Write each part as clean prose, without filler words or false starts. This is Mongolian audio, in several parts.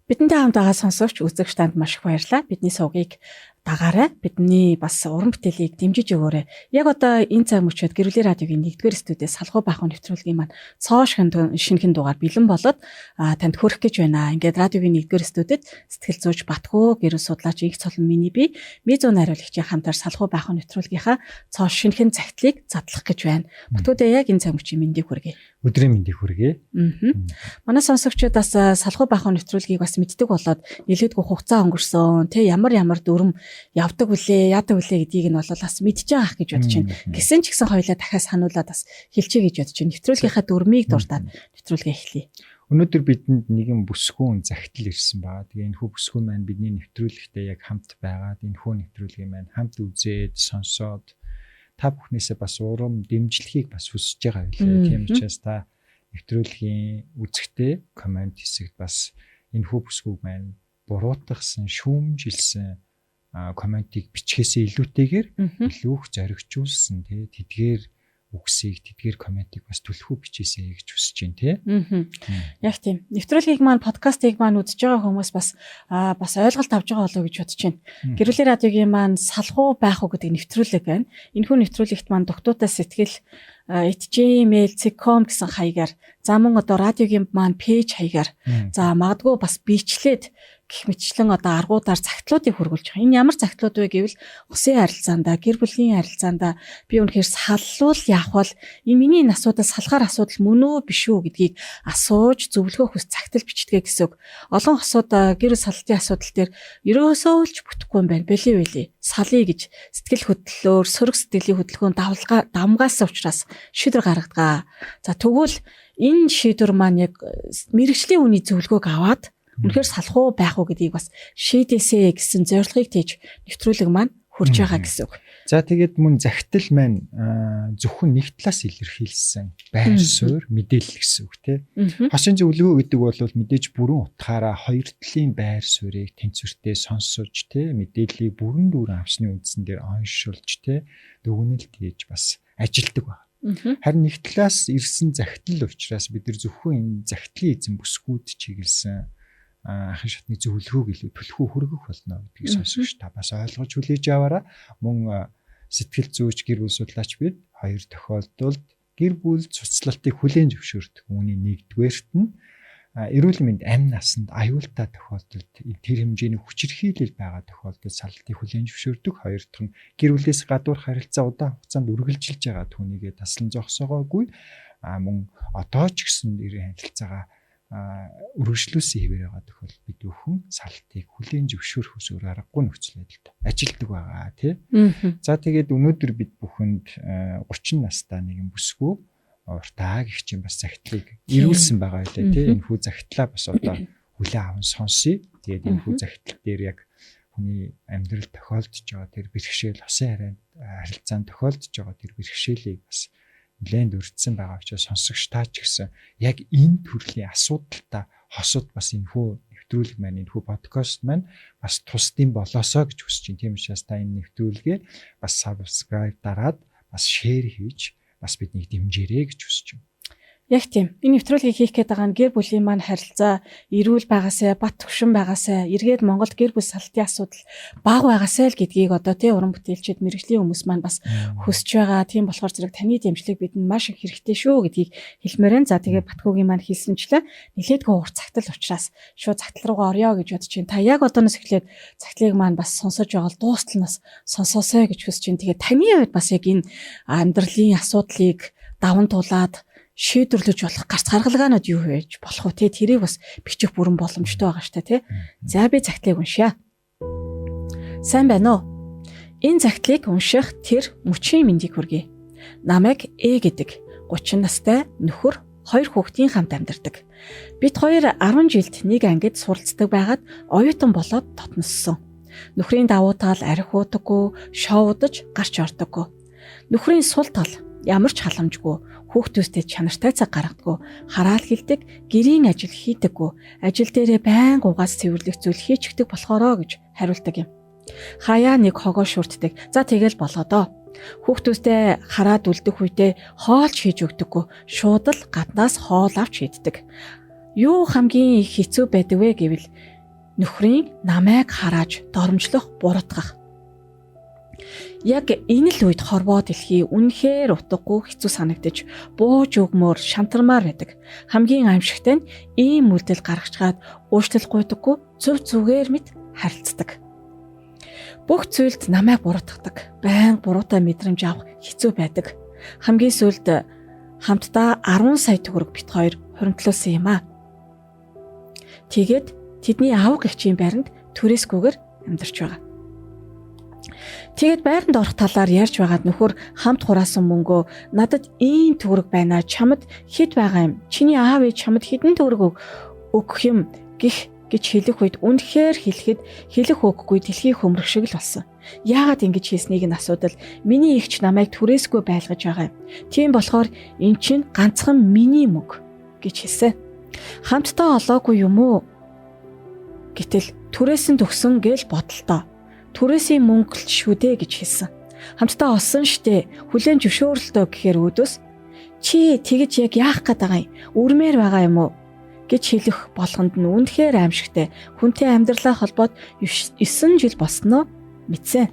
Бидэнтэй хамт байгаа сонсогч, үзэгч танд маш их баярлалаа. Бидний сувгийг дагаарай. Бидний бас уран бүтээлийг дэмжиж өгөөрэй. Яг одоо энэ цаг мөчид Гэр бүлийн радиогийн 1-р студиэс салгуу баах нэвтрүүлгийн маань цоо шинэхэн дугаар бэлэн болоод танд хүрэх гэж байна. Ингээд радиогийн 1-р студид сэтгэл зүйч Батхөө, гэр бүл судлаач Инх Цолон миний би, Мизүү найруулагчийн хамтаар салгуу баах нэвтрүүлгийнхаа цоо шинэхэн захидлыг задлах гэж байна. Батгүүдээ яг энэ цаг мөчийн мэндийг хүргэе. Өдрийн мэндийг хүргэе. Манай сонсогчдод бас салгуу баах нэвтрүүлгийг бас мэддэг болоод нэлээдгүй хугацаа өнгөрсөн. Тэ ямар ямар дүрм явдаг вүлээ, яадаг вүлээ гэдгийг нь бол бас мэдж байгаа ах гэж бодож байна. Гэсэн ч гэсэн хоёлаа дахиад сануулад бас хэлчихье гэж бодож байна. Нэвтрүүлгийнхаа дүрмийг дуртаад нэвтрүүлгээ эхлэе. Өнөөдөр бидэнд нэгэн бүсгүүн захидал ирсэн байгаа. Тэгээ энэ хүү бүсгүүн маань бидний нэвтрүүлэгтээ яг хамт байгаад энэ хүү нэвтрүүлгийн маань хамт үзээд сонсоод та бүхнээсээ бас урам дэмжлэгийг бас хүсэж байгаа билээ. Тийм учраас та нэвтрүүлгийн үзэхдээ коммент хэсэгт бас энэ хүү бүсгүүг маань буруутгасан, шүүмжилсэн комментиг бичгээсээ илүүтэйгээр илүү их зоригжуулсан тий тэдгээр үгсийг тэдгээр комментиг бас түлхүү бичээсэй гэж хүсэж байна тий. Яг тийм. Нэвтрүүлгийг маань подкастыг маань үзэж байгаа хүмүүс бас бас ойлголт авч байгаа болоо гэж бодож байна. Гэр бүлийн радиогийн маань салгуу байх уу гэдэг нэвтрүүлэг байна. Энэхүү нэвтрүүлэгт маань дугтуудаас сэтгэл @gmail.com гэсэн хаягаар за мөн одоо радиогийн маань пэйж хаягаар за магадгүй бас бичлээд гэх мэтчлэн одоо аргуудаар цагтлуудыг хөргүүлж байгаа. Энэ ямар цагтлууд вэ гэвэл усын харилцаанда, гэр бүлийн харилцаанда би үнэхээр саллуул яах вэ? Энэ миний энэ асуудал салахаар асуудал мөн үү биш үү гэдгийг асууж зөвлөгөө хүс цагтл бичдэг гэсэн үг. Олон хосууд гэр бүл саллтын асуудал дээр ерөөсөө л ч бүтэхгүй юм байна. Били били салъя гэж сэтгэл хөдлөлөөр, сөрөг сэтгэлийн хөдөлгөөн давлгаа дамгаас учраас шийдвэр гаргадаг. За тэгвэл энэ шийдвэр маань яг мэрэгжлийн хүний зөвлөгөөг аваад үнэхээр салах уу байх уу гэдгийг бас шийдээсэй гэсэн зорилгыг тээж нэвтрүүлэг маань хурж байгаа гэсэн үг. За тэгээд мөн захидал маань зөвхөн нэг талаас илэрхийлсэн байр суурь мэдээлэл гэсэн үг тий. Хосын зөвлөгөө гэдэг бол мэдээж бүрэн утгаараа хоёр талын байр суурийг тэнцвэртэй сонсож тий мэдээллийг бүрэн дүүрэн авсны үндсэн дээр оншилж тий дүгнэлт хийж бас ажилдаг байна. Харин нэг талаас ирсэн захидал учраас бид нар зөвхөн энэ захидлын эзэн бүсгүүд чиглэсэн анхан шатны зөвлөгөөг илүү түлхүү хүргэх болно гэдгийг сонсогч та бас ойлгож хүлээж аваарай. Мөн сэтгэл зүйч гэр бүл судлаач бид хоёр тохиолдолд гэр бүл цуцлалтыг хүлээн зөвшөөрдөг. Үүний нэгдүгээрт нь эрүүл мэнд амь насанд аюултай тохиолдолд тэр хэмжээний хүчирхийлэл байгаа тохиолдолд саллтыг хүлээн зөвшөөрдөг. Хоёр дахь нь гэр бүлээс гадуур харилцаа удаан хугацаанд үргэлжилж байгаа түүнийгээ таслан зогсоогоогүй мөн одоо ч гэсэн харилцаагаа үргэлжлүүлсэн хэвээр байгаа тохиолдолд бид бүхэн салтыг хүлээн зөвшөөрөхөөс өөр аргагүй нөхцөл байдалд ажилдаг байгаа тий. За тэгээд өнөөдөр бид бүхэнд 30 настай нэгэн бүсгүй уртаа гэх чинь бас захидлыг ирүүлсэн байгаа байлаа тий. Энэ хүү захидлаа бас одоо хүлээн аван сонсъё. Тэгээд энэ хүү захидал дээр яг хүний амьдрал тохиолдож байгаа тэр бэрхшээл, хосын харин харилцаанд тохиолдож байгаа тэр бэрхшээлийг бас нэлээд өртсөн байгаа учраас сонсогч та ч гэсэн яг энэ төрлийн асуудалтай хосод бас энэ хүү нэвтрүүлэг маань энэ хүү подкаст маань бас тусдим болоосоо гэж хүсэж байна. Тийм учраас та энэ нэвтрүүлгээ бас subscribe дараад бас share хийж бас биднийг дэмжээрэй гэж хүсэж байна. Яг тийм. Энэ нэвтрүүлгийг хийх гээд байгаа нь гэр бүлийн маань харилцаа эрүүл байгаасай, бат төвшин байгаасай, эргээд Монголд гэр бүл салтын асуудал бага байгаасай л гэдгийг одоо тий уран бүтээлчид мэрэгжлийн хүмүүс маань бас хүсэж байгаа. Тийм болохоор зэрэг таны дэмжлэг бидэнд маш их хэрэгтэй шүү гэдгийг хэлмээр байна. За тэгээ Батгүйгийн маань хэлсэнчлэн нэлээдгүй урт цагтал учраас шууд цагтал руугаа орё гэж бодож байна. Та яг одооноос эхлээд цагтлыг маань бас сонсож байгаа л дуустал нь бас сонсоосой гэж хүсэж байна. Тэгээ таны хувьд бас яг энэ амьдралын асуудлыг даван туулаад шийдвэрлэж болох гарц гаргалгаанууд юу байж болох вэ те тэрийг бас бичих бүрэн боломжтой байгаа штэ те. За би цагтлыг уншъя. Сайн байна уу? Энэ цагтлыг унших тэр мөчийн мэндийг хүргэе. Намайг Э гэдэг 30 настай нөхөр хоёр хүүхдийн хамт амьдардаг. Бид хоёр 10 жилд нэг ангид суралцдаг байгаад оюутан болоод дотноссон. Нөхрийн давуу тал архи уудаггүй, шоудаж гарч ордоггүй. Нөхрийн сул тал ямар ч халамжгүй, хүүхдүүдтэй чанартай цаг гаргадаггүй, хараал хилдэг, гэрийн ажил хийдэггүй, ажил дээрээ байнга угаас цэвэрлэх зүйл хийчихдэг болохоороо гэж хариулдаг юм. Хаяа нэг хогоо шүртдэг. За тэгэл болоодоо. Хүүхдүүдтэй хараад үлдэх үедээ хоолч хийж өгдөггүй. Шууд л гаднаас хоол авч хийддэг. Юу хамгийн их хэцүү байдаг вэ гэвэл Нөхрийн намайг харааж доромжлох, буруутгах. Яг энэ л үед хорвоо дэлхий үнэхээр утгагүй хэцүү санагдаж бууж өгмөр шантармаар байдаг. Хамгийн аимшигтай нь ийм үйлдэл гаргачгаад уучлал гуйдаггүй, зөв зүгээр мэт харилцдаг. Бүх зүйлд намайг буруутгадаг. Байнга буруутай мэдрэмж авах хэцүү байдаг. Хамгийн сүүлд хамтдаа 10 сая төгрөг бит хоёр хуримтлуулсан юм аа. Тэгээд тэдний авга эгчийн байранд түрээсгүйгээр амьдарч байгаа. Тэгээд байранд орох талаар ярьж байгаад нөхөр хамт хураасан мөнгөө надад ийм төгрөг байна, чамд хэд байгаа юм? Чиний аав ээж чамд хэдэн төгрөг өгөх юм гих гэж хэлэх үед үнэхээр хэлэхэд хэлэх үггүй дэлхий хөмрөх шиг л болсон. Яагаад ингэж хийснийг нь асуудал миний эгч намайг түрээсгүй байлгаж байгаа юм. Тийм болохоор эн чинь ганцхан миний мөнгө гэж хэлсэн. Хамтдаа олоогүй юм уу? Гэтэл түрээсэн төгсөн гэл бодолтой. Түрээсийн мөнгө л шүү дээ гэж хэлсэн. Хамтдаа олсон штэ. Хүлээн зөвшөөрөлтөө гэхээр өөдөөс чи тэгэж яг яах гээд байгаа юм? Үрмээр байгаа юм уу? гэж хэлэх болгонд нь үнэхээр аимшигтай. Хүнтэй амьдралаа холбоод 9 жил болсноо мэдсэн.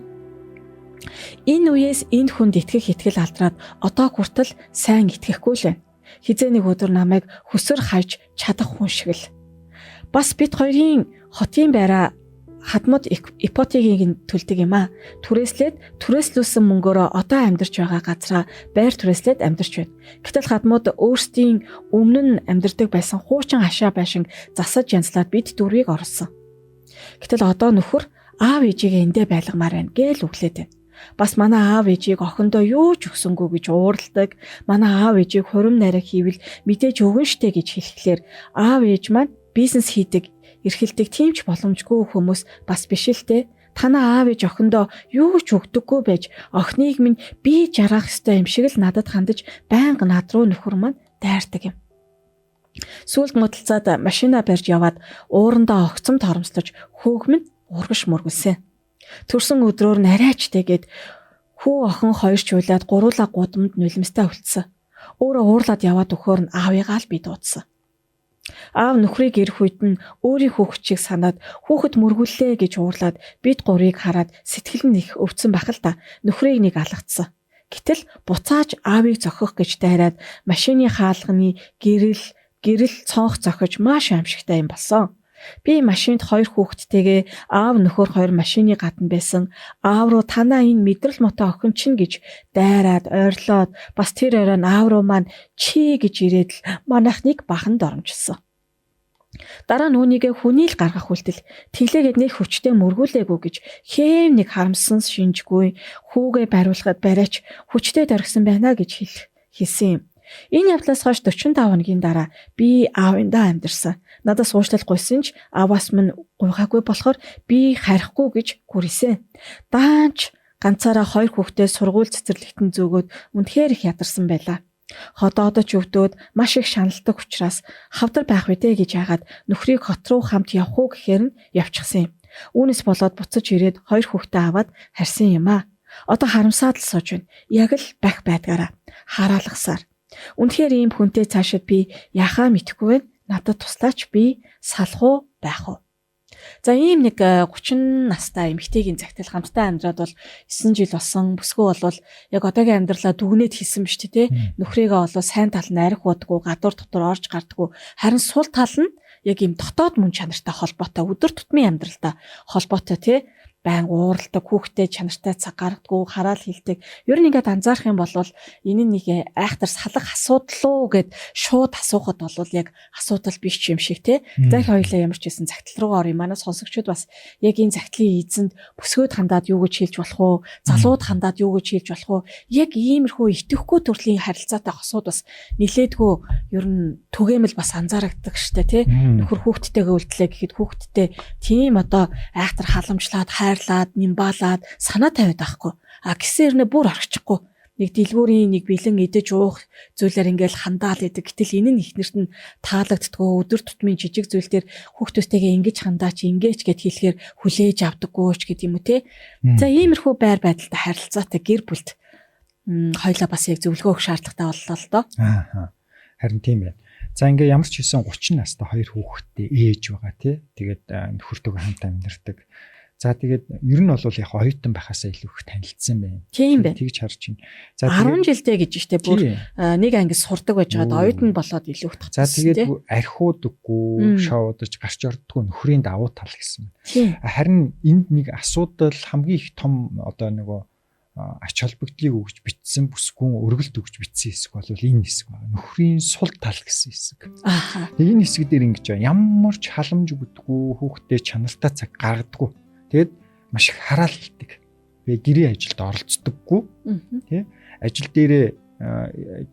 Энэ үеэс энэ хүнд итгэх итгэл алдраад одоо хүртэл сайн итгэхгүй л байна. Хизээ нэг өдөр намайг хөсөр хайж чадах хүн шиг л. Бас бит хоёрын хотын байраа хадмууд ипотекийг нь төлдөг юм аа. Түрээслээд түрээслүүлсэн мөнгөөрөө одоо амьдарч байгаа газраа байр түрээслээд амьдарч байна. Гэтэл хадмууд өөрсдийн өмнө нь амьдардаг байсан хуучин хашаа байшин засаж янзлаад бид дөрвийг оруулсан. Гэтэл одоо нөхөр аав ээжигээ эндээ байлгамаар байна гээл үглээд байна. Бас манай аав ээжийг охиндоо юу ч өгсөнгүү гэж уурладаг. Манай аав ээжийг хурим нарай хийвэл мэдээж өгөн штэ гэж хэлэхлээр аав ээж маань бизнес хийдэг, эрхэлдэг тийм ч боломжгүй хүмүүс бас биш л те. Танаа аав ээж охиндоо юу ч өгдөггүй байж охиныг минь би жаргах ёстой юм шиг л надад хандаж байнга над руу нөхөр маань дайрдаг юм. Сүүлд муудалцаад машина барьж яваад уурандаа огцом торомслож хүүг минь урагш мөргөлсөн. Төрсөн өдрөөр нь арайч тэгээд хүү охин хоёр ч уйлаад гуруула гудамд нулимстай үлдсэн. Өөрөө уурлаад яваад өгөхөөр нь аавыгаа л би дуудсан. Аав нөхрийг ирэх үед нь өөрийн хүүхэд чиг санаад хүүхэд мөргүүллээ гэж уурлаад бид гурыг хараад сэтгэл нь их өвдсөн байх л та. Нөхрийг нэг алгацсан. Гэтэл буцааж аавыг зохих гэж дайраад машины хаалганы гэрэл гэрэл цонх зохиж маш аимшигтай юм болсон. Би машинд хоёр хүүхэдтэйгээ аав нөхөр хоёр машины гадна байсан. Аав руу танаа энэ мэдрэл мотой охин чинь гэж дайраад ойрлоод бас тэр оройн аав руу маань чи гэж ирээд л манайхныг бахан доромжилсон. Дараа нь үүнийгээ хүний л гаргах үйлдэл тэглээгээд нэг хүчтэй мөргүүлээгүй гэж хээм нэг харамсан шинжгүй хүүгээ бариулахад бариач хүчтэй доргисон байна гэж хэлсэн юм. Энэ явдлаас хойш 45 хоногийн дараа би аавындаа амьдарсан. Надаас уучлал гуйсан ч ааваас минь гуйгаагүй болохоор би харихгүй гэж гүрийсэн. Даанч ганцаараа хоёр хүүхдээ сургууль цэцэрлэгтэн зөөгөөд үнэхээр их ядарсан байлаа. Ходоодож өвдөөд маш их шаналдаг учраас хавдар байх үдэ гэж яагаад нөхрийг хот руу хамт явах уу гэхээр нь явчихсан юм. Үүнээс болоод буцаж ирээд хоёр хүүхдээ аваад харьсан юм аа. Одоо харамсаад л сууж байна. Яг л бах байдгаараа хараалгасаар. Үнэхээр ийм хүнтэй цаашид би яхаа мэдэхгүй байна. Надад туслаач, би салах уу байх уу? За ийм нэг 30 настай эмэгтэйгийн захидал хамтдаа амьдраад бол 9 жил болсон. Бүсгүй болвол яг одоогийн амьдралаа дүгнээд хийсэн биш тий. Нөхрийгөө болвол сайн тал нь арх уудаггүй, гадуур дотор орж гардаггүй. Харин сул тал нь яг ийм дотоод мөн чанартай холбоотой, өдөр тутмын амьдралтай холбоотой тий. Байнга ууралдаг, хүүхдээ чанартай цаг гаргадаггүй, хараал хилдэг. Ер нь ингээд анзаарах юм бол энэ нэг айхтар салах асуудал уу гэд шууд асуухад бол яг асуудал биш юм шиг те. За их хоёлаа ямар ч байсан загтал руугаа орё. Манай сонсогчид бас яг энэ загтлын эзэнд бүсгүйд хандаад юу гэж хэлж болох уу? Залууд хандаад юу гэж хэлж болох уу? Яг иймэрхүү итгэхгүй төрлийн харилцаатай хосууд бас нилээдгүй ер нь түгээмэл бас анзаарагддаг штэ те. Нөхөр хүүхдтэйгээ үлдлээ гэхэд хүүхдтэй тийм одоо айхтар халамжлаад хайрлаад, нимбалаад санаа тавиад байхгүй. А гисэн хэрнээ бүр орчихгүй. Нэг дэлгүүрийн нэг бэлэн идэж уух зүйлээр ингээл хандаал идэг. Гэтэл энэ нь ихнэрт нь таалагддггүй. Өдөр тутмын жижиг зүйл дээр хүүхдүүдтэйгээ ингэж хандаач, ингэж гэд хэлэхээр хүлээж авдаггүй ч гэдэг юм уу те. За иймэрхүү байр байдалтай харилцаатай гэр бүлд хоёлаа бас яг зөвлөгөө өгөх шаардлагатай боллоо л доо. Аа. Харин тийм байна. За ингээ ямар ч хэлсэн 30 настай хоёр хүүхэдтэй ээж байгаа тий. Тэгээд нөхөртөөгөө хамт амьдардаг. За тэгээд ер нь бол яг оюутан байхасаа илүү их танилцсан байна. Тийм байна. Тэгж харж байна. За 10 жилдээ гэж штэ бүр нэг анги сурдаг байж байгаад оюутан болоод илүү их татсан. За тэгээд архиудаггүй, шоудаж гарч ордгоо нөхрийн давуу тал гэсэн. Харин энд нэг асуудал хамгийн их том одоо нөгөө ач холбогдлыг өгч бичсэн бүсгүн өргөлт өгч бичсэн хэсэг бол энэ хэсэг байна. Нөхрийн сул тал гэсэн хэсэг. Аа. Тэгээд энэ хэсэг дээр ингэж ямар ч халамж өгдөггүй, хүүхдээ чанартай цаг гаргадаггүй. Тэгээд маш их хараал хэлдэг. Тэгээ гэрээ ажилд оролцдоггүй. Тэ? Ажил дээрээ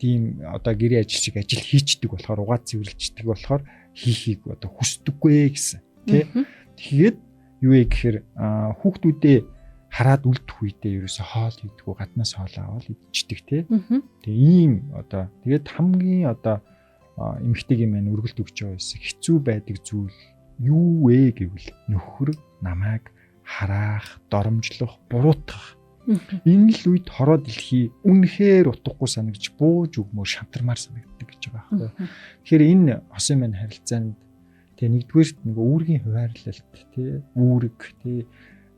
тийм одоо гэрээ ажил шиг ажил хийчдэг болохоор угаад цэвэрлждэг болохоор хийхийг одоо хүсдэггүй гэсэн. Тэ? Тэгээд юу вэ гэхээр хүүхдүүдээ хараад үлдэх үедээ ерөөсө хоол хийдэггүй, гаднаас хоол аваад идчихдэг тий. Тэгээ ийм одоо тэгээд хамгийн одоо эмэгтэйгийн маань өргөлт өгч байгаа байсан хэцүү байдаг зүйл юу вэ гэвэл нөхөр намайг хараах, доромжлох, буруутгах. Энэ л үед хороо дэлхий үнэхээр утгагүй санагдж бууж өгмөр шантармаар санагддаг гэж байгаа байхгүй. Тэгэхээр энэ хосын маань харилцаанд тэгээ нэгдүгээрт нөгөө үүргийн хуваарлалт тий, үүрэг тий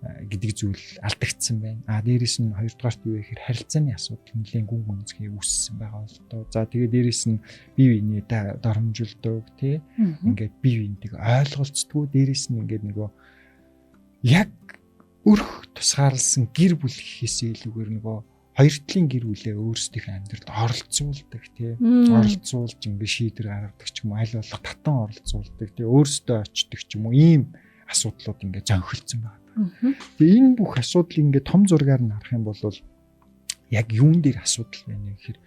гэдэг зүйл алдагдсан байна. А дээрэс нь хоёрдугаарт юу гэхээр харилцааны асуудал нэлээд гүн гүнзгий үүссэн байгаа л доо. За тэгээ дээрэс нь бие биенээ доромжилдог тий. Ингээд бие биентэйг ойлголцдгоо. Дээрэс нь ингээд нөгөө яг өрх тусгаарлсан гэр бүл гэхээсээ илүүгээр нөгөө хоёр талын гэр бүлээ өөрсдийнхээ амьдралд оролцуулдаг тий. Оролцуулж ингээд шийдвэр гаргадаг ч юм уу, аль болох татан оролцуулдаг тий. Өөрсдөө очдог ч юм уу, ийм асуудлууд ингээд зөнхөлдсөн байна. Тэгээ энэ бүх асуудлыг ингээд том зургаар нь харах юм бол яг юун дээр асуудал байна гэхээр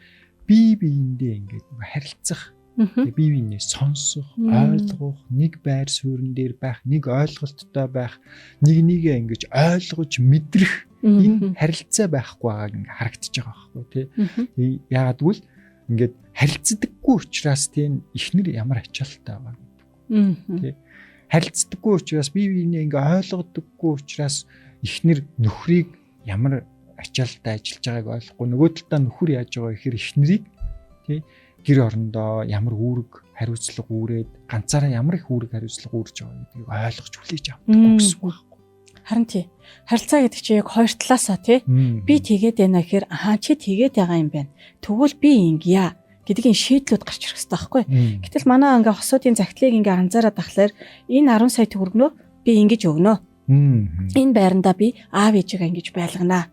бие биендээ ингээд харилцах, тэгээ бие биенээ сонсох, ойлгох, нэг байр суурин дээр байх, нэг ойлголттой байх, нэг нэгээ ингэж ойлгож мэдрэх энэ харилцаа байхгүй байгааг ингээд харагдаж байгаа байхгүй тий. Яагаад гэвэл ингээд харилцдаггүй учраас тий эхнэр ямар ачаалттай байгаа гэдэг. Тий. Харилцдаггүй учраас бие биенээ ингээ ойлгодоггүй учраас эхнэр нөхрийг ямар ачаалттай ажиллаж байгааг ойлгохгүй, нөгөө талдаа нөхөр яаж байгаа гэхээр эхнэрийг тий гэр орондоо ямар үүрэг хариуцлага үүрээд ганцаараа ямар их үүрэг хариуцлага үүрж байгаа гэдгийг ойлгож хүлээж авдаггүй гэсэн үг байхгүй. Харин тий. Харилцаа гэдэг чинь яг хоёр талаасаа тий. Би тэгээд байна гэхээр аа чи тэгээд байгаа юм байна. Тэгвэл би ингэя гэдгийн шийдлүүд гарч ирэх хэрэгтэй байхгүй. Гэтэл манай ингээ хосуудын загтлыг ингээ анзаараад ахлаар энэ 10 сая төгрөгнөө би ингэж өгнө. Энэ байрандаа би аав ээжигээ ингэж байлганаа.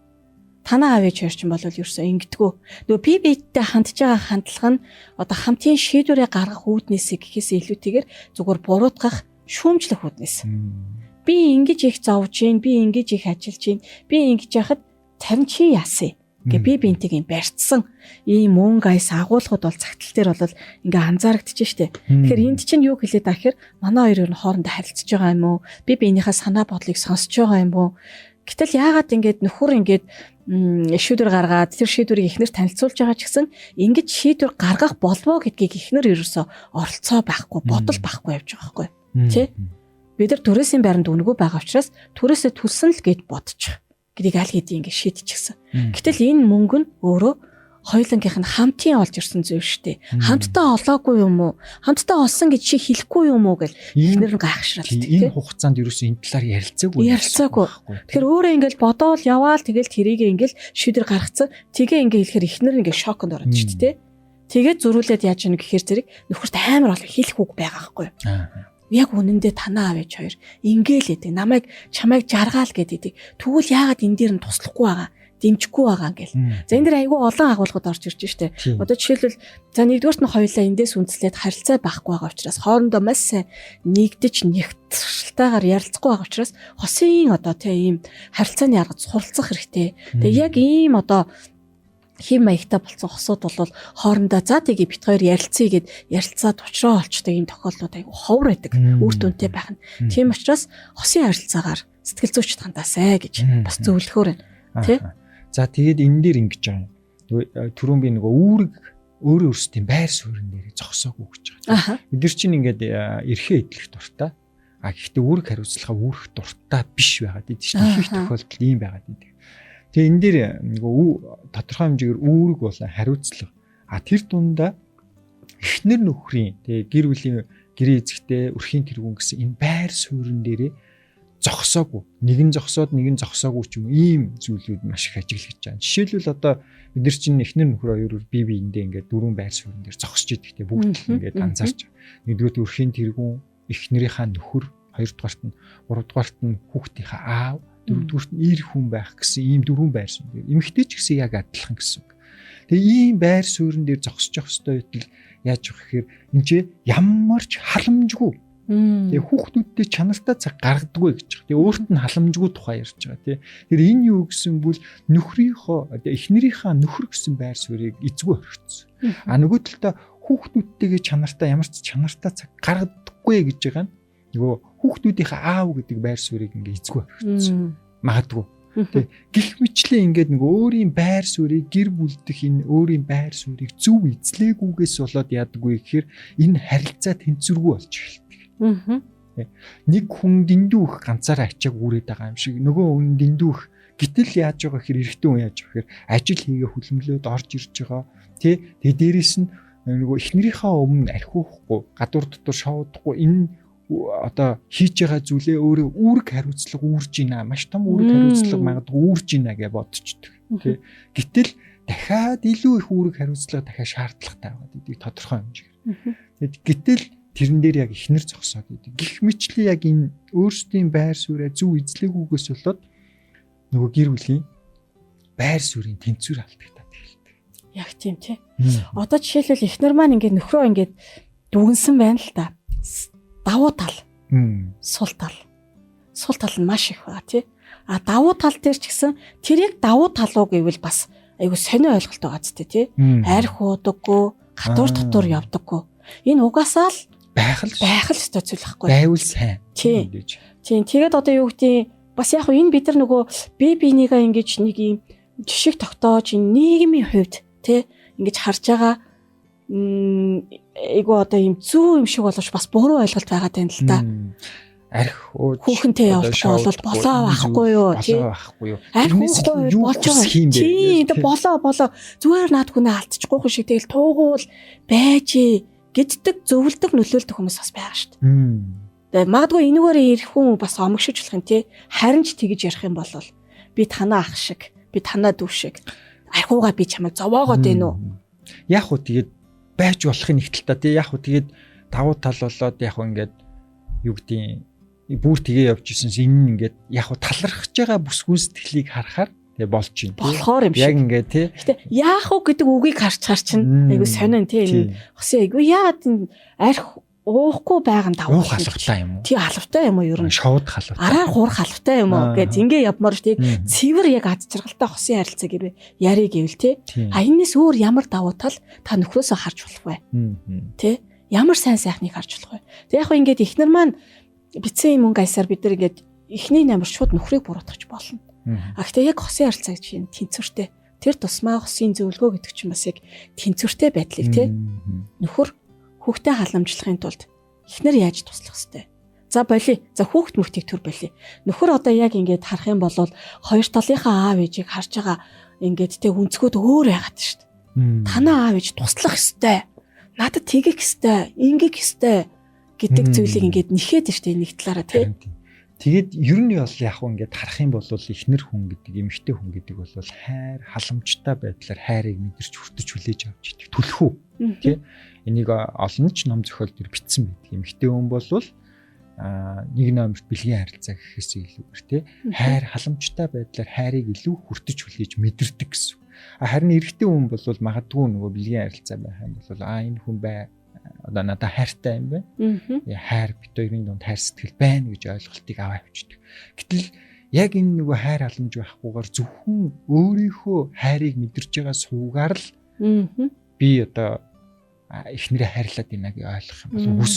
Танаа аав ээж хоёр чинь бол ерөөсөө ингэдэггүй. Нөгөө би биедээ хандж байгаа хандлага нь одоо хамтын шийдвэрээ гаргах үүднээсээ гэхээсээ илүүтэйгээр зүгээр буруутгах, шүүмжлэх үүднээс. Би ингэж их зовж гин, би ингэж их ажиллаж гин, би ингэж яхад харин чи яасан? Гэ би бинтийг юм барьцсан ийм мөнгө айс агуулгууд бол цагтл дээр бол ингээ анзаарэгдэж штэ. Тэгэхээр энд чинь юу хэлээд байгаа гэхээр манай хоёр ер нь хоорондоо харилцаж байгаа юм уу? Би биенийхээ санаа бодлыг сонсож байгаа юм уу? Гэтэл яагаад ингээд нөхөр ингээд шийдвэр гаргаад тэр шийдвэрийг эхнэр танилцуулж байгаа ч гэсэн ингэж шийдвэр гаргах болов уу гэдгийг эхнэр ерөөсөө оролцоо байхгүй, бодол байхгүй явж байгаа байхгүй. Тэ? Бид нар түрээсийн байранд үнэгүй байгаа учраас түрээсээ төлсөн л гэд бодчих гэдгийг аль хэдийн ингэ шийдчихсэн. Гэтэл энэ мөнгө нь өөрөө хоёулангийнх нь хамтын олж ирсэн зүйл шүү дээ. Хамтдаа олоогүй юм уу? Хамтдаа олсон гэж чи хэлэхгүй юм уу гэл эхнэр нь гайхшраад тийм. Энэ хугацаанд ерөөсөө энэ талаар ярьцаагүй. Тэгэхээр өөрөө ингээл бодоол яваал тэгэл тэрийг ингээл шийдвэр гаргацсан. Тэгээ ингээ хэлэхээр эхнэр ингээ шоконд ороод шүү дээ. Тэгээд зөрүүлээд яаж ийнэ гэхээр зэрэг нөхөрт амар олон хэлэх үг байгаа байхгүй юу? Яг үнэндээ танаа аав ээж хоёр ингээл эдэг намайг чамайг жаргаал гэдэг. Тэгвэл яагаад энэ дээр нь туслахгүй байгаа, дэмжихгүй байгаа ингээл. За энэ дэр айгүй олон агуулгууд орж ирж штэ. Одоо жишээлбэл за нэгдүгээрт нь хоёулаа эндээс үндэслээд харилцаа байхгүй байгаа учраас хоорондоо маш сайн нэгдэж нэгтшилтайгаар ярилцахгүй байгаа учраас хосын одоо тийм ийм харилцааны арга суралцах хэрэгтэй. Тэгээ яг ийм одоо хэм маягтай болсон хосууд бол хоорондоо за тэгээ бит хоёр ярилцъя гэд ярилцаад учраа олчдаг ийм тохиолдлууд айгүй ховор байдаг. Үр дүнтэй байх нь. Тийм учраас хосын харилцаагаар сэтгэл зүйчд хандаасай гэж бас зөвлөхөөр байна. Тэ? За тэгээд энэ дээр ингэж байгаа юм. Түрүүн би нөгөө үүрэг өөрөө өөрсдийн байр суурин дээр зогсоогүй гэж байгаа. Бид нар чинь ингээд эрхээ эдлэх дуртай. А гэхдээ үүрэг хариуцлага үүрэх дуртай биш байгаад идэв чинь. Их тохиолдолд ийм байгаад идэв. Тэгээ энэ дээр нөгөө тодорхой хэмжээгээр үүрэг болон хариуцлага. А тэр дундаа эхнэр нөхрийн тэгээ гэр бүлийн гэрээ эзэгтэй өрхийн тэргүүн гэсэн энэ байр суурин дээрээ зогсоогүй. Нэг нь зогсоод нэг нь зогсоогүй ч юм ийм зүйлүүд маш их ажиглагдаж байгаа. Жишээлбэл одоо бид нар чинь эхнэр нөхөр хоёр бие биендээ ингээд дөрвөн байр суурин дээр зогсож идэг те бүгд л ингээд анзаарч. Нэгдүгээр өрхийн тэргүүн, эхнэрийнхаа нөхөр, хоёрдугаарт нь, гуравдугаарт нь хүүхдийнхаа аав, дөрөвдүгüрт нь эр хүн байх гэсэн ийм дөрвөн байр суурин дээр. Эмэгтэй ч гэсэн яг адилхан гэсэн үг. Тэгээ ийм байр суурин дээр зогсож явах ёстой байтал яаж явах гэхээр энэ ч ямар ч халамжгүй. Тэгээ хүүхдүүдтэй чанартай цаг гаргадаггүй гэж байгаа. Тэгээ өөрт нь халамжгүй тухай ярьж байгаа тий. Тэр энэ юу гэсэн бол нөхрийнхөө эхнэрийнхаа нөхөр гэсэн байр суурийг эзгүй орхицсон. А нөгөө талдаа хүүхдүүдтэйгээ чанартай ямар ч чанартай цаг гаргадаггүй гэж байгаа нь нөгөө хүүхдүүдийнхээ аав гэдэг байр суурийг ингээ эзгүй орхицсон. Магадгүй. Тэг гих мэтлээ ингээд нэг өөрийн байр суурийг гэр бүл дэх энэ өөрийн байр суурийг зөв эзлээгүйгээс болоод яадаггүй гэхээр энэ харилцаа тэнцвэргүй болж эхэлдэг. Нэг хүн дэндүү их ганцаараа ачааг үүрээд байгаа юм шиг нөгөө хүн дэндүү их гэтэл яаж байгаа гэхээр эрэгтэй хүн яаж байгаа гэхээр ажил хийгээ хүлэмжлөөд орж ирж байгаа тий. Тэгээ дээрэс нь нөгөө эхнэрийнхээ өмнө архиухгүй гадуур дотор шоудахгүй энэ одоо хийж байгаа зүйлээ өөрөө үүрэг хариуцлага үүрж байна. Маш том үүрэг хариуцлага магадгүй үүрж байна гэж бодчихдог. Тий. Гэтэл дахиад илүү их үүрэг хариуцлага дахиад шаардлагатай байгаа гэдгийг тодорхой хэмжээгээр. Тэгэд гэтэл тэрэн дээр яг эхнэр зогсоод идэг. Гэх мэтлээ яг энэ өөрсдийн байр сууриа зөв эзлээгүйгээс болоод нөгөө гэр бүлийн байр суурийн тэнцвэр алдагдаад эхэлдэг. Яг тийм тий. Одоо жишээлбэл эхнэр маань ингээд нөхрөө ингээд дүгнсэн байна л та. Давуу тал. Сул тал. Сул тал нь маш их байгаа тий. А давуу тал дээр ч гэсэн тэрийг давуу тал уу гэвэл бас айгу сонио ойлголт байгаа ч тий. Арх уудаггүй, гадуур дотор явдаггүй. Энэ угаасаа л байх л ёстой зүйл байхгүй. Байвал сайн. Тийм. Тэгээд одоо юу гэдгийг бас яг энэ бид нар нөгөө бие биенийгээ ингэж нэг юм жишг тогтоож нийгмийн хувьд тий ингэж харж байгаа айгу одоо юм зүү юм шиг боловч бас буруу ойлголт байгаа тань л та. Арх ууж хүүхэнтэй явуулахгүй бол болоо байхгүй юу тий. Болоо байхгүй юу. Арх уухгүй болж байгаа юм бэ. Тий, тэгээ болоо зүгээр наад хүнээ алдчихгүй шиг тэгэл туугуул байж гэддэг зөвлөдөг нөлөөлдөг хүмүүс бас байгаа шүү дээ. Тэгээ магадгүй энэгээр ирэх хүн бас омгшиж болох юм тий. Харин ч тэгж ярих юм бол би танаа ах шиг, би танаа дүү шиг архиугаа би чамайг зовоогоод байна уу? Яг уу тэгээд байж болохын нэг талдаа тий яг уу тэгээд давуу тал болоод яг уу ингээд юу гэдгийг бүр тгээ явж исэн энэ ингээд яг уу талархаж байгаа бүсгүй сэтгэлийг харахаар тэгээ болж байна. Болохоор юм шиг. Яг ингээд тий. Гэтэ яах уу гэдэг үгийг харчаар чинь айгу сонин тий энэ хосын айгу яагаад энэ арх уухгүй байгаа нь давуу уух алавтай юм уу? Тий алавтай юм уу ер нь? Шовд халавтай. Араар хуурах алавтай юм уу гэж ингээ явмаар шүү дээ. Цэвэр яг аз жаргалтай хосын харилцаа гэвэ яриг гэвэл тий. А энэс өөр ямар давуу тал та нөхрөөсөө харж болох вэ? Тий. Ямар сайн сайхныг харж болох вэ? Тэг яг хөө ингээд эхнэр маань битсэн юм мөнгө аясаар бид нар ингээд эхний намар шууд нөхрийг буруутгах болно. А гэхдээ яг хосын харилцаа гэж юм тэнцвэртэй. Тэр тусмаа хосын зөвлөгөө гэдэг чинь бас яг тэнцвэртэй байдлыг тий. Нөхөр хүүхдээ халамжлахын тулд эхнэр яаж туслах ёстой? За боли. За хүүхд мөхтийг төр боли. Нөхөр одоо яг ингээд харах юм бол хоёр талынхаа аав ээжийг харж байгаа ингээд тэ өнцгөөд өөр байгаад шүү дээ. Танаа аав ээж туслах ёстой. Надад тэгэх ёстой, ингэх ёстой гэдэг зүйлийг ингээд нэхэд шүү дээ нэг талаараа тий. Тэгээд ер нь бол яг хөө ингээд харах юм бол эхнэр хүн гэдэг, эмэгтэй хүн гэдэг бол хайр, халамжтай байдлаар хайрыг мэдэрч хүртэж хүлээж авч идэг түлхүү тий. Энийг олон ч ном зохиол төр бичсэн байдаг. Эмэгтэй хүн бол нэг номерт бэлгийн харилцаа гэхээс илүүгээр тий хайр, халамжтай байдлаар хайрыг илүү хүртэж хүлээж мэдэрдэг гэсэн. А харин эрэгтэй хүн бол магадгүй нөгөө бэлгийн харилцаа байх юм бол энэ хүн бай одоо надад хайртай юм байна. Хайр бит хоёрын дунд хайр сэтгэл байна гэж ойлголтыг аваа авчдаг. Гэтэл яг энэ нөгөө хайр халамж байхгүйгээр зөвхөн өөрийнхөө хайрыг мэдэрч байгаа суугаар л би одоо эхнэрээ хайрлаад байна гэж ойлгох юм бол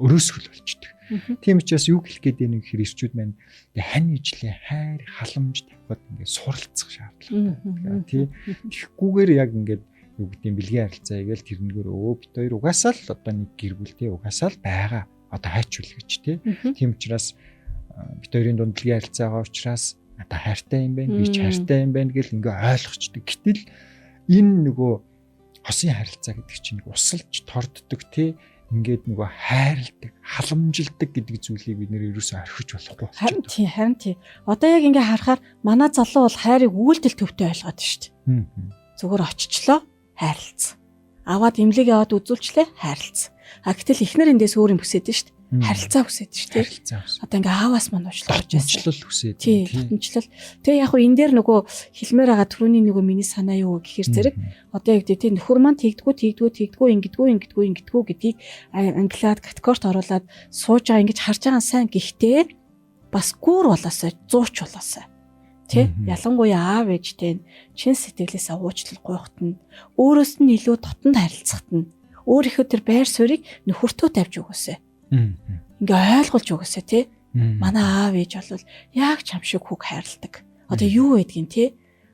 өрөөсгөл болчдөг. Тийм учраас юу хэлэх гээд байна гэхээр ирчүүд маань хань ижлээ хайр халамж тавихад ингээд суралцах шаардлагатай. Тий. Тэгэхгүйгээр яг ингээд юу гэдэг нь бэлгийн харилцаа игээл тэрнгээр бит хоёр угаасаа л одоо нэг гэр бүлтэй угаасаа л байгаа. Одоо хайчвал гэж тий. Тийм учраас бит хоёрын дунд бэлгийн харилцаа байгаа учраас одоо хайртай юм байна, би ч хайртай юм байна гэл ингээ ойлгочдөг. Гэтэл энэ нөгөө Хосын харилцаа гэдэг чинь нэг усалж торддог тий ингээд нөгөө хайрладаг, халамжилдаг гэдэг зүйлийг бид нэр ерөөсөө орхиж болохгүй болчиход. Харин тий, харин тий. Одоо яг ингээ харахаар манай залуу бол хайрыг үйлдэл төвтэй ойлгоод шүү дээ. Зүгээр очичлоо, хайрлцсан. Аваад имлэг яваад үзүүлчлээ, хайрлцсан. А гэтэл эхнэр эндээс өөр юм хүсээд шүү дээ. Харилцаа хүсээд шүү дээ. Харилцаа хүсээд. Одоо ингээ ааваас мань уучлах гэж байсан. Дотончлол хүсээд. Тий, дотончлол. Тэгээ яг хуу энэ дээр нөгөө хэлмээр байгаа түрүүний нөгөө миний санаа юу гэхээр зэрэг одоо яг тий нөхөр маань тэгдгүү тэгдгүү тэгдгүү ингэдгүү ингэдгүү ингэдгүү гэдгийг англиад категорт оруулаад сууж байгаа ингэж харж байгаа сайн гэхдээ бас гүүр болоосой зууч болоосой. Тэ ялангуяа аав ээжтэй чин сэтгэлээсээ уучлал гуйхт нь өөрөөс нь илүү дотонд харилцахт нь өөрийнхөө тэр байр суурийг нөхөртөө тавьж өгөөсэй. Ингээ ойлгуулж өгөөсэй тий. Манай аав ээж бол яг чам шиг хүүг хайрладаг. Одоо юу байдгийг тий.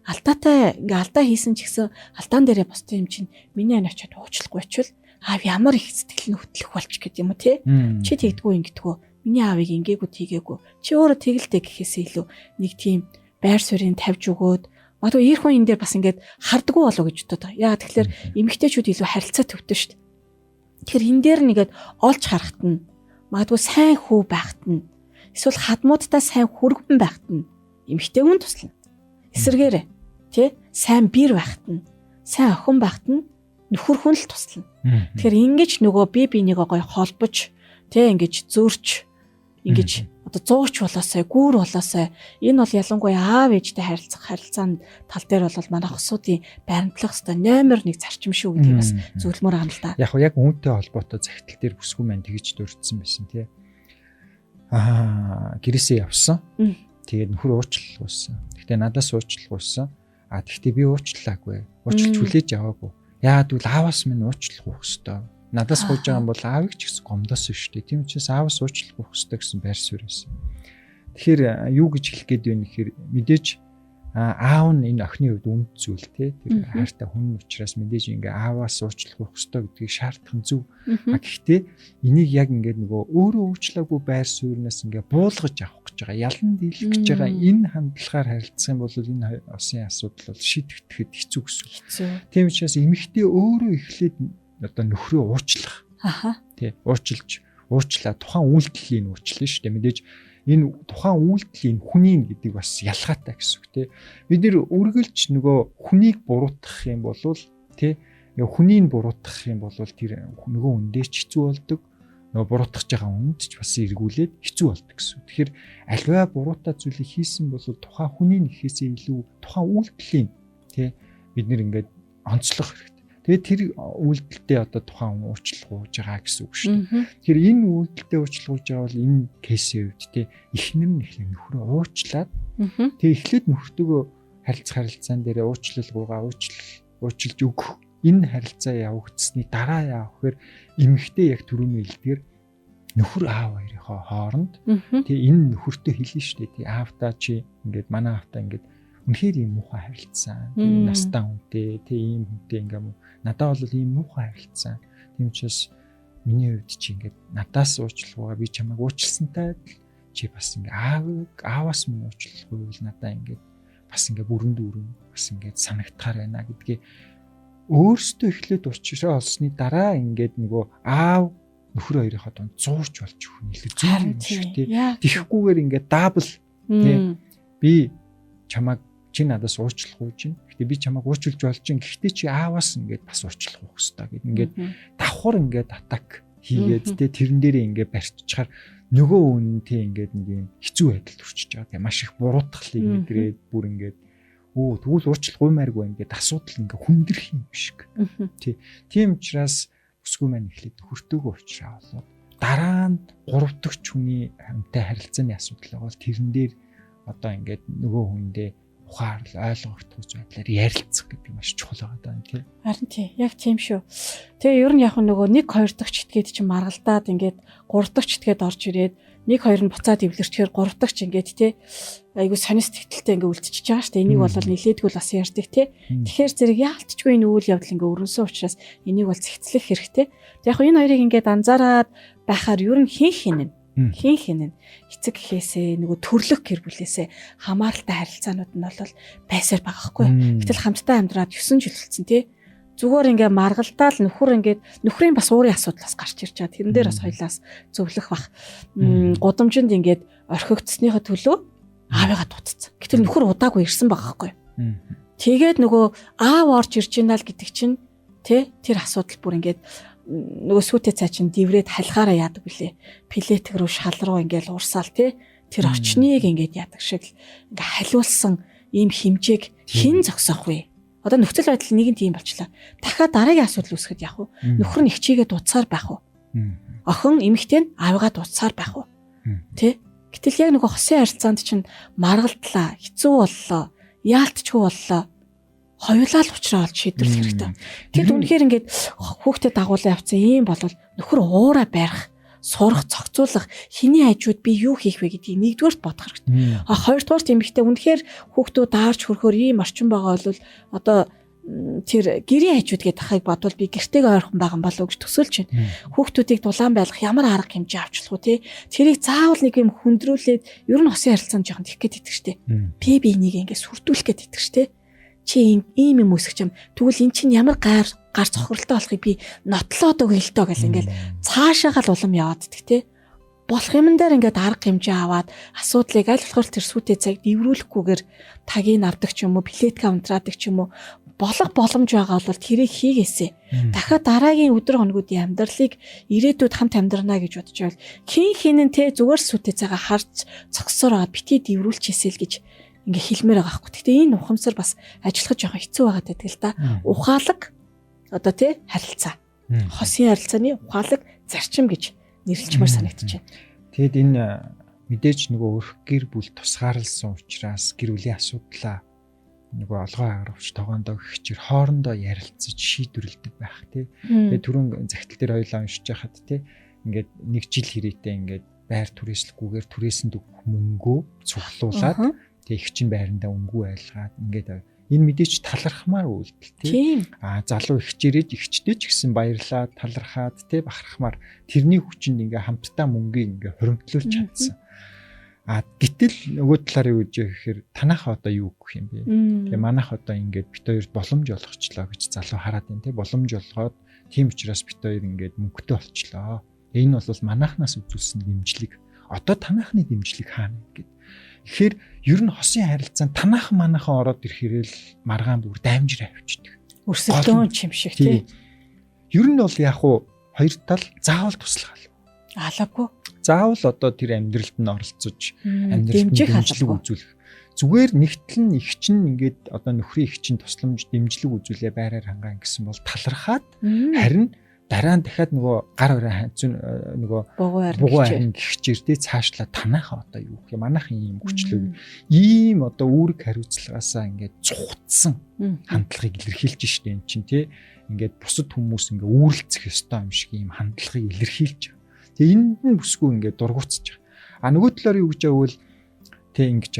Алдаатай ингээ алдаа хийсэн ч гэсэн алдаан дээрээ бусдын юм чинь миний ань очиод уучлахгүй очвол аав ямар их сэтгэл нь хөтлөх болж гэдэг юм уу тий. Чи тэгдгүү ингэдгүү. Миний аавыг ингээгүй тийгээгүй. Чи өөрөө тэгэлдэ гэхээсээ илүү нэг тийм байр суурийг тавьж өгөөд магадгүй эр хүн энэ дээр бас ингээд хардггүй болов гэж бодод байгаа. Яа тэгэхээр эмэгтэйчүүд илүү харилцаа төвтэй шүү дээ. Тэгэхээр энэ дээр нэгэд олж харахт нь магадгүй сайн хүү байхт нь эсвэл хадмуудтай сайн хүргэн байхт нь эмэгтэй хүн туслана. Эсвэргээрээ тий сайн бэр байхт нь сайн охин байхт нь нөхөр хүн л туслана. Тэгэхээр ингэж нөгөө бие бинийгөө гоё холбож тий ингэж зөрч ингэж одоо зууч болоосай, гүүр болоосай. Энэ бол ялангуяа аав ээжтэй харилцах харилцаанд тал дээр бол манай хосуудын баримтлах хэвээр номер 1 зарчим шүү гэдгийг бас зөвлөмөр байгаа юм л да. Яг яг үүнтэй холбоотой захидал дээр бүсгүй маань тэгж дурдсан байсан тий. Гэрээсээ явсан. Тэгээд нөхөр уучлал гуйсан. Гэхдээ надаас уучлал гуйсан. А тэгтээ би уучлаагүй. Уучлж хүлээж аваагүй. Яагаад гэвэл ааваас минь уучлах гуйх хэвээр. Надаас гуйж байгаа юм бол аавыг ч гэсэн гомдоосон шүү дээ. Тийм учраас ааваас уучлах гуйх хэвээр гэсэн байр суурь байсан. Тэгэхээр юу гэж хэлэх гээд байна гэхээр мэдээж аав нь энэ охины хувьд үнд зүйл те тэр хайртай хүн учраас мэдээж ингээ ааваас уучлах гуйх хэвээр гэдгийг шаардах нь зөв. А гэхдээ энийг яг ингээд нөгөө өөрөө уучлаагүй байр суурнаас ингээ буулгаж авах гэж байгаа, ялан дийлэх гэж байгаа энэ хандлагаар харилцах юм бол энэ осын асуудал бол шийдэгдэхэд хэцүү гэсэн. Тийм учраас эмэгтэй өөрөө эхлээд одоо нөхрөө уучлах. Аха. Тий, уучлаа тухайн үйлдэлийг уучлаа шүү дээ. Мэдээж энэ тухайн үйлдэлийн хүний гэдэг бас ялгаатай гэсэн үг тий. Бид нэр үргэлж нөгөө хүнийг буруутгах юм бол тий, хүнийг буруутгах юм бол тэр нөгөө хүндээ ч хэцүү болдог. Нөгөө буруутгах байгаа хүнд ч бас эргүүлээд хэцүү болдог гэсэн. Тэгэхээр альваа буруутай зүйлийг хийсэн бол тухайн хүний нэхээсээ илүү тухайн үйлдэлийн тий бид нэр ингээд онцлох хэрэгтэй. Тэгээд тэр үйлдэлдээ одоо тухайн хүн уучлал гуйж байгаа гэсэн үг шүү дээ. Тэгэхээр энэ үйлдэлдээ уучлал гуйж байгаа бол энэ кейсийн хувьд те эхнэр нь эхлээд нөхрөө уучлаад тэгээ эхлээд нөхөртөөгөө харилцах харилцаан дээрээ уучлал гуйгаа уучлж өгөх энэ харилцаа явагдсны дараа яах вэхээр эмэгтэй яг түрүүний хэлдгээр нөхөр аав хоёрынхоо хооронд тэгээ энэ нөхөртөө хэлнэ шүү дээ. Тэ аавтаа чи ингээд манай аавтаа ингээд үнэхээр ийм муухай харилцсан. Тийм настай хүнтэй, тэ ийм хүнтэй ингээм надад бол ийм муухай харилцсан. Тийм учраас миний хувьд чи ингээд надаас уучлахгүйгаа би чамайг уучлсантай адил чи бас ингээ ааваас минь уучлахгүй бол надаа ингээд бас ингээ бүрэн дүүрэн бас ингээд санагдахаар байна гэдгээ өөрсдөө эхлээд уучраа олсны дараа ингээд нөгөө аав нөхөр хоёрынхоо дунд зуурч болж өгөх нь илүү зөв юм шиг тий. Тэгэхгүйгээр ингээд дабл тий би чамайг чи надаас уучлахгүй чинь. Гэтэ би чамайг уучлж болж чинь. Гэхдээ чи ааваас ингээд бас уучлах хэрэгтэй гэд ингээд давхар ингээд атак хийгээд те тэрэн дээрээ ингээд барьчихаар нөгөө үн те ингээд нэг юм хэцүү байдалд хүрчиж байгаа. Тэгээ маш их буруутгалыг мэдрээд бүр ингээд тэгвэл уучлах гуймааргүй ингээд асуудал ингээд хүндрэх юм шиг. Тий. Тийм учраас бүсгүй маань эхлээд нөхөртөөгөө уучраа болоод дараа нь гурав дахь хүний хамтай харилцааны асуудал байгаа бол тэрэн дээр одоо ингээд нөгөө хүндээ ухаарл ойлгогдох байдлаар ярилцах гэдэг маш чухал байгаа даа тий. Харин тий, яг тийм шүү. Тэгээ ер нь яг нөгөө 1 2 дахь читгээд чинь маргалдаад ингээд 3 дахь читгээд орж ирээд 1 2 нь буцаад эвлэрчээр 3 дахь ч ингээд тий айгу сонир сэтгэлтэй ингээд үлдчихэж байгаа шүү дээ. Энийг бол нилээдгүй бас ярьдаг тий. Тэгэхээр зэрэг яалтчгүй энэ үйл явдал ингээд өрнөсөн учраас энийг бол зэгцлэх хэрэгтэй. Тэг яг энэ хоёрыг ингээд анзаараад байхаар ер нь хин хин нь хин хин нь эцэг гэхээсээ нөгөө төрлөх гэр бүлээсээ хамааралтай харилцаанууд нь бол байсаар байгаа хгүй. Гэтэл хамтдаа амьдраад 9 жил болсон тий. Зүгээр ингээ маргалдаал нөхөр ингээд нөхрийн бас уурын асуудлаас гарч ирж байгаа. Тэрэн дээр бас хоёлаас зөвлөх бах. Гудамжинд ингээд орхигдсныхоо төлөө аавыгаа дуудсан. Гэтэл нөхөр удаагүй ирсэн байгаа байхгүй. Тэгээд нөгөө аав орж ирж байна л гэдэг чинь тэ тэр асуудал бүр ингээд нөгөө сүйтэй цай чинь диврээд халихаараа яадаг билээ. Пилетг рүү шал руу ингээд урсаал тэ тэр орчныг ингээд яадаг шиг л ингээ халиулсан ийм хэмжээг хэн зогсоох вэ? Одоо нөхцөл байдал нэгэн тийм болчлаа. Дахиад дараагийн асуудал үүсгэхэд яах вэ? Нөхөр нь эгчийгээ дуудсаар байх уу? Охин эмэгтэй нь аавыгаа дуудсаар байх уу? Тэ? Гэтэл яг нөгөө хосын харилцаанд чинь маргалдлаа, хэцүү боллоо, яалтчгүй боллоо. Хоёулаа л учраа олж шийдвэрлэх хэрэгтэй. Тэгэд үнэхээр ингээд хүүхдэд дагуулan явцсан ийм болвол нөхөр уураа барих, сурах, зохицуулах, хиний хажууд би юу хийх вэ гэдгийг нэгдүгээрт бодох хэрэгтэй. А хоёрдугаарт эмэгтэй үнэхээр хүүхдүүд даарч хөрөхөр ийм орчин байгаа бол одоо тэр гэрийн хажууд гэдэг ахыг бодвол би гэртэйг ойрхон байгаа юм болов уу гэж төсөөлж байна. Хүүхдүүдийг дулаан байлгах ямар арга хэмжээ авчлах уу те? Тэрийг заавал нэг юм хүндрүүлээд ер нь хосын харилцаанд жоохон тэгэх гээд итгэж штэ. Би биенийг ингээд сүрдүүлэх гээд итгэж штэ. Чи ийм юм үсгэж юм. Тэгвэл эн чинь ямар гар гар цохиролтой болохыг би нотлоод өгье л доо гэл ингээл цаашаагаа л улам яваад идэх те. Болох юмн дээр ингээд арга хэмжээ аваад асуудлыг аль болохоор тэр сүйтэй цаг дэврүүлэхгүйгээр тагийг авдаг ч юм уу, плетка унтраадаг ч юм уу болох боломж байгаа бол тэрийг хийгээсэй. Дахиад дараагийн өдөр хоногуудын амьдралыг ирээдүйд хамт амьдрнаа гэж бодож байвал хин хинэн те зүгээр сүйтэй цагаа харж цогсоор байгаа бити дэврүүлчихээсэй л гэж ингээ хэлмээр байгаа байхгүй. Гэхдээ энэ ухамсар бас ажиллах жоохон хэцүү байгаад байдаг л да. Ухаалаг одоо те харилцаа. Хосын харилцааны ухаалаг зарчим гэж нэрлэлчмээр санагдаж байна. Тэгэд энэ мэдээж нөгөө өрх гэр бүл тусгаарлсан учраас гэр бүлийн асуудлаа нөгөө олгой хагарвч тогоондоо гихчээр хоорондоо ярилцаж шийдвэрлэдэг байх тий. Тэгээд түрүүн захидал дээр хоёулаа уншиж байхад тий ингээд нэг жил хэрээтэй ингээд байр түрээслэхгүйгээр түрээсэнд өгөх мөнгөө цуглуулад тэг их чин байрандаа өнгөө айлгаад ингээд энэ мэдээч талархмаар үйлдэл тий. А залуу ихчээрэж ихчтэй ч гэсэн баярлаад талархаад тий бахархмаар тэрний хүчинд ингээ хамтдаа мөнгийг ингээ хоримтлуулж чадсан. А гэтэл нөгөө талаар юу гэж гэхээр танах одоо юу гэх юм бэ? Тэгээ манайх одоо ингээд бит хоёрт боломж олгочлоо гэж залуу хараад байна тий. Боломж олгоод тийм учраас бит хоёр ингээд мөнгөтэй болчлоо. Энэ бол манайхнаас үзүүлсэн дэмжлэг. Одоо танахны дэмжлэг хаана гэд. Тэгэхээр ер нь хосын харилцаанд танаахан манайхан ороод ирэхээр л маргаан бүр дамжир авчидаг. Өрсөлдөөн юм шиг тий. Ер нь бол яг уу хоёр тал заавал туслах алаагүй. Заавал одоо тэр амьдралд нь оролцож амьдралд нь дэмжлэг үзүүлэх. Зүгээр нэгтэл нь их чинь ингээд одоо нөхрийн их чинь тусламж дэмжлэг үзүүлээ байраар хангаан гэсэн бол талархаад харин дараа нь дахиад нөгөө гар орой нөгөө бугуй харин гихчээр тий цаашлаа танаахан одоо юу гэх юм манайхан ийм хүчлээ ийм одоо үүрэг хариуцлагаасаа ингээд цухтсан хандлагыг илэрхийлж штэ эн чинь тий ингээд бусад хүмүүс ингээд үүрэлцэх ёстой юм шиг ийм хандлагыг илэрхийлж байгаа. Тэгээ энд нь бүсгүй ингээд дургуутсаж байгаа. А нөгөө талаар юу гэж байвал тий ингэж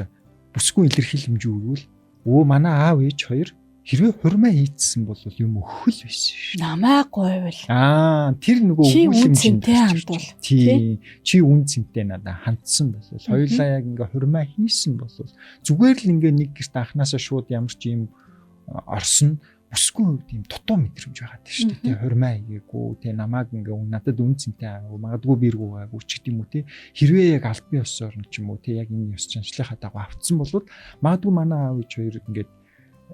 бүсгүй илэрхийлэмж юу гэвэл өө манай аав ээж хоёр хэрвээ хурмаа хийцсэн бол юм өхөл байсан шүү. Намайг гуйвал. Аа тэр нөгөө өгүүлэмжтэй хандвал. Тий. Чи үн цэнтэй надад хандсан бол хоёулаа яг ингээ хурмаа хийсэн бол зүгээр л ингээ нэг гэрт анханасаа шууд ямар ч юм орсон бүсгүй хувьд юм дутуу мэдрэмж байгаа тийм шүү дээ. Тэ хурмаа хийгээгүй, тэ намайг ингээ надад үн цэнтэй аагүй, магадгүй бэргүү гаагүй ч гэдэм үү тэ. Хэрвээ яг албан ёсоор нь ч юм уу тэ яг энэ ёс заншлынхаа дагуу автсан бол магадгүй манай аав ээж хоёр ингээд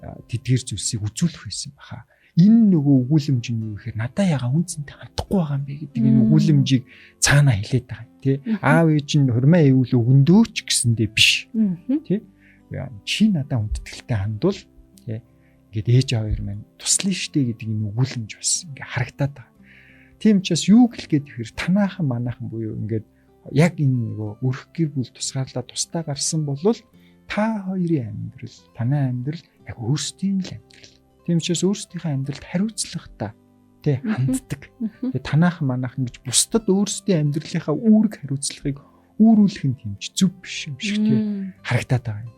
тэдгээр зүйлсийг үзүүлэх байсан баха. Энэ нөгөө өгүүлэмж нь юу гэхээр надаа яга үн цэнтэй хандахгүй байгаа юм бэ гэдэг энэ өгүүлэмжийг цаанаа хэлээд байгаа юм тий. Аав ээж нь хурмаа ивэл өгөндөө ч гэсэндээ биш тий. Чи надаа хүндэтгэлтэй хандвал тий ингээд ээж аав хоёр маань туслана штэ гэдэг энэ өгүүлэмж бас ингээ харагдаад байгаа. Тийм учраас юу гэлэх гээд ихээр танаахан манаахан буюу ингээд яг энэ нөгөө өрх гэр бүл тусгаарлаа тусдаа гарсан бол та хоёрын амьдрал, танай амьдрал яг өөрсдийн л амьдрал. Тийм учраас өөрсдийнхээ амьдралд хариуцлагатай тий ханддаг. Тэгээ танаахан манаахан гэж бусдад өөрсдийн амьдралынхаа үүрэг хариуцлагыг үүрүүлэх нь тийм ч зөв биш юм шиг тий харагдаад байгаа юм.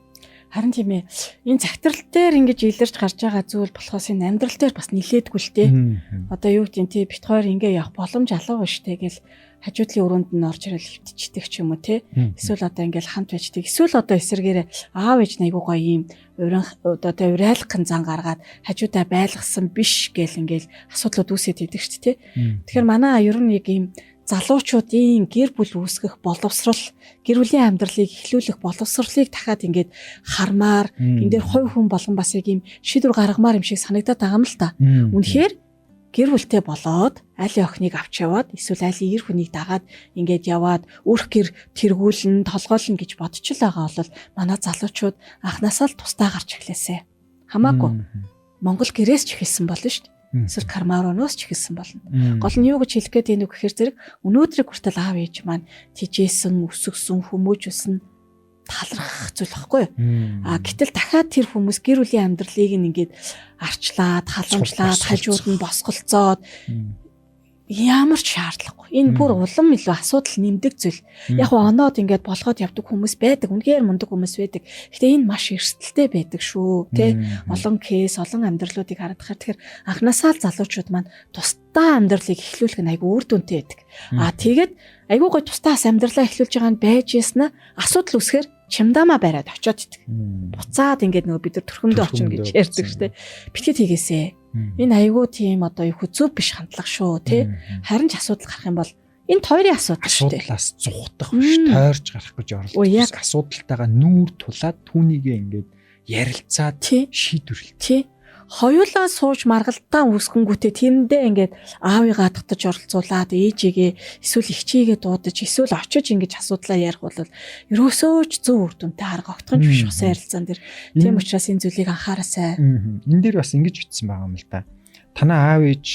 Харин тийм ээ. Энэ захирал дээр ингэж илэрч гарч байгаа зүйл болохоос энэ амьдрал дээр бас нилээдгүй л тий. Одоо юу гэдэг нь тий бит хоёр ингээ явах боломж алга ба штэ гэл хажуудлын өрөөнд нь орж ирэл хөвтчихдэг ч юм уу те. Эсвэл одоо ингээл хамт байждаг. Эсвэл одоо эсэргээрээ аав ээж нь айгуу гоё юм одоо те урайлахын зан гаргаад хажуудаа байлгасан биш гэл ингээл асуудлууд үүсээд идэг шүү дээ те. Тэгэхээр манай ер нь яг ийм залуучуудын гэр бүл үүсгэх боловсрал, гэр бүлийн амьдралыг эхлүүлэх боловсролыг дахиад ингээд хармаар энэ дээр хувь хүн болгон бас яг ийм шийдвэр гаргамаар юм шиг санагдаад байгаа юм л та. Үнэхээр гэр бүлтэй болоод аль охиныг авч яваад эсвэл аль эр хүнийг дагаад ингээд яваад өөрх гэр тэргүүлэн толгойлно гэж бодчих л байгаа бол манай залуучууд анхнаасаа л тусдаа гарч эхлэсэ. Хамаагүй. Монгол гэрээс ч эхэлсэн болно шүү дээ. Эсвэл Кармароноос ч эхэлсэн болно. Гол нь юу гэж хэлэх гээд байна вэ гэхээр зэрэг өнөөдрийг хүртэл аав ээж маань тижээсэн, өсгсөн, хүмүүжүүлсэн талархах зүйл байхгүй юу? А гэтэл дахиад тэр хүмүүс гэр бүлийн амьдралыг ингээд арчлаад, халамжлаад, хажууд нь босголцоод ямар ч шаардлагагүй. Энэ бүр улам илүү асуудал нэмдэг зүйл. Яг нь оноод ингээд болгоод явдаг хүмүүс байдаг. Үнэхээр мундаг хүмүүс байдаг. Гэтэ энэ маш эрсдэлтэй байдаг шүү. Тэ олон кейс, олон амьдралуудыг хараад тахаар тэгэхээр анхнаасаа л залуучууд маань тусдаа амьдралыг эхлүүлэх нь айгүй үр дүнтэй байдаг. А тэгээд айгүй гой тусдаас амьдралаа эхлүүлж байгаа нь байж яснаа асуудал үүсгэхээр чимдаамаа бариад очиод идэг. Буцаад ингээд нөгөө бид нар төрхөмдөө очино гэж ярьдаг шүү дээ. Битгий тийгээсээ. Энэ айгүй тийм одоо юу зөв биш хандлага шүү тий. Харин ч асуудал гарах юм бол энэ хоёрын асуудал шүү дээ. Асуудлаас зугтах биш, тойрж гарах гэж оролдох. Асуудалтайгаа нүүр тулаад түүнийгээ ингээд ярилцаад шийдвэрлэх. Тий. Хоёулаа сууж маргалдаа үүсгэнгүүтээ тэрэндээ ингээд аавыгаа татаж оролцуулаад ээжигээ эсвэл эгчийгээ дуудаж эсвэл очиж ингэж асуудлаа ярих бол ерөөсөө ч зөв үр дүнтэй арга огтхон биш усан ярилцаан дээр. Тийм учраас энэ зүйлийг анхаараасай. Энэ дээр бас ингэж бичсэн байгаа юм л да. Танаа аав ээж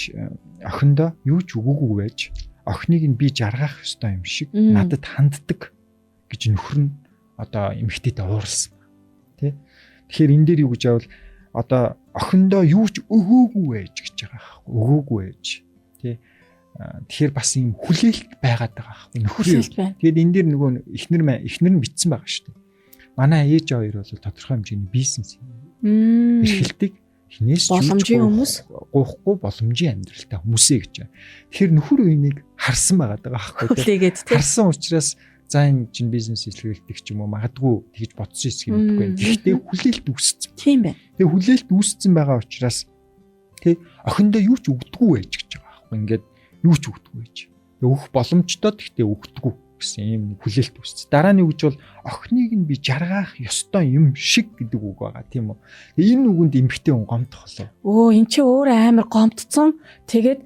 охиндоо юу ч өгөөгүй байж охиныг нь би жаргах ёстой юм шиг надад ханддаг гэж нөхөр нь одоо эмэгтэйтэй ууралсан. Тэ? Тэгэхээр энэ дээр юу гэж явал одоо охиндоо юу ч өгөөгүй байж гэж байгаа байхгүй өгөөгүй байж тий. Тэгэхээр бас ийм хүлээлт байгаад байгаа байхгүй нөхрийн. Тэгээд энэ дээр нөгөө эхнэр нь бичсэн байгаа шүү дээ. Манай ээж хоёр бол тодорхой хэмжээний бизнес эрхэлдэг хинээс боломжийн хүмүүс гуйхгүй боломжийн амьдралтай хүмүүсээ гэж. Тэгэхээр нөхөр үеийг харсан байгаа даа байхгүй тий. Харсан учраас за энэ чинь бизнес эрхлэлдэг ч юм уу магадгүй тэгж бодсон эсэх юм гэдэггүй. Гэхдээ хүлээлт үүссэн. Тийм байна. Тэгээ хүлээлт үүссэн байгаа учраас тий охиндоо юу ч өгдөггүй байж гэж байгаа байхгүй. Ингээд юу ч өгдөггүй байж. Тэгээ өгөх боломжтой гэхдээ өгдөггүй гэсэн ийм хүлээлт үүссэн. Дараа нь юу гэж бол охиныг нь би жаргаах ёстой юм шиг гэдэг үг байгаа тийм үү. Тэгээ энэ үгэнд эмэгтэй хүн гомдох болов. Өө эн чи өөр амар гомдсон. Тэгээд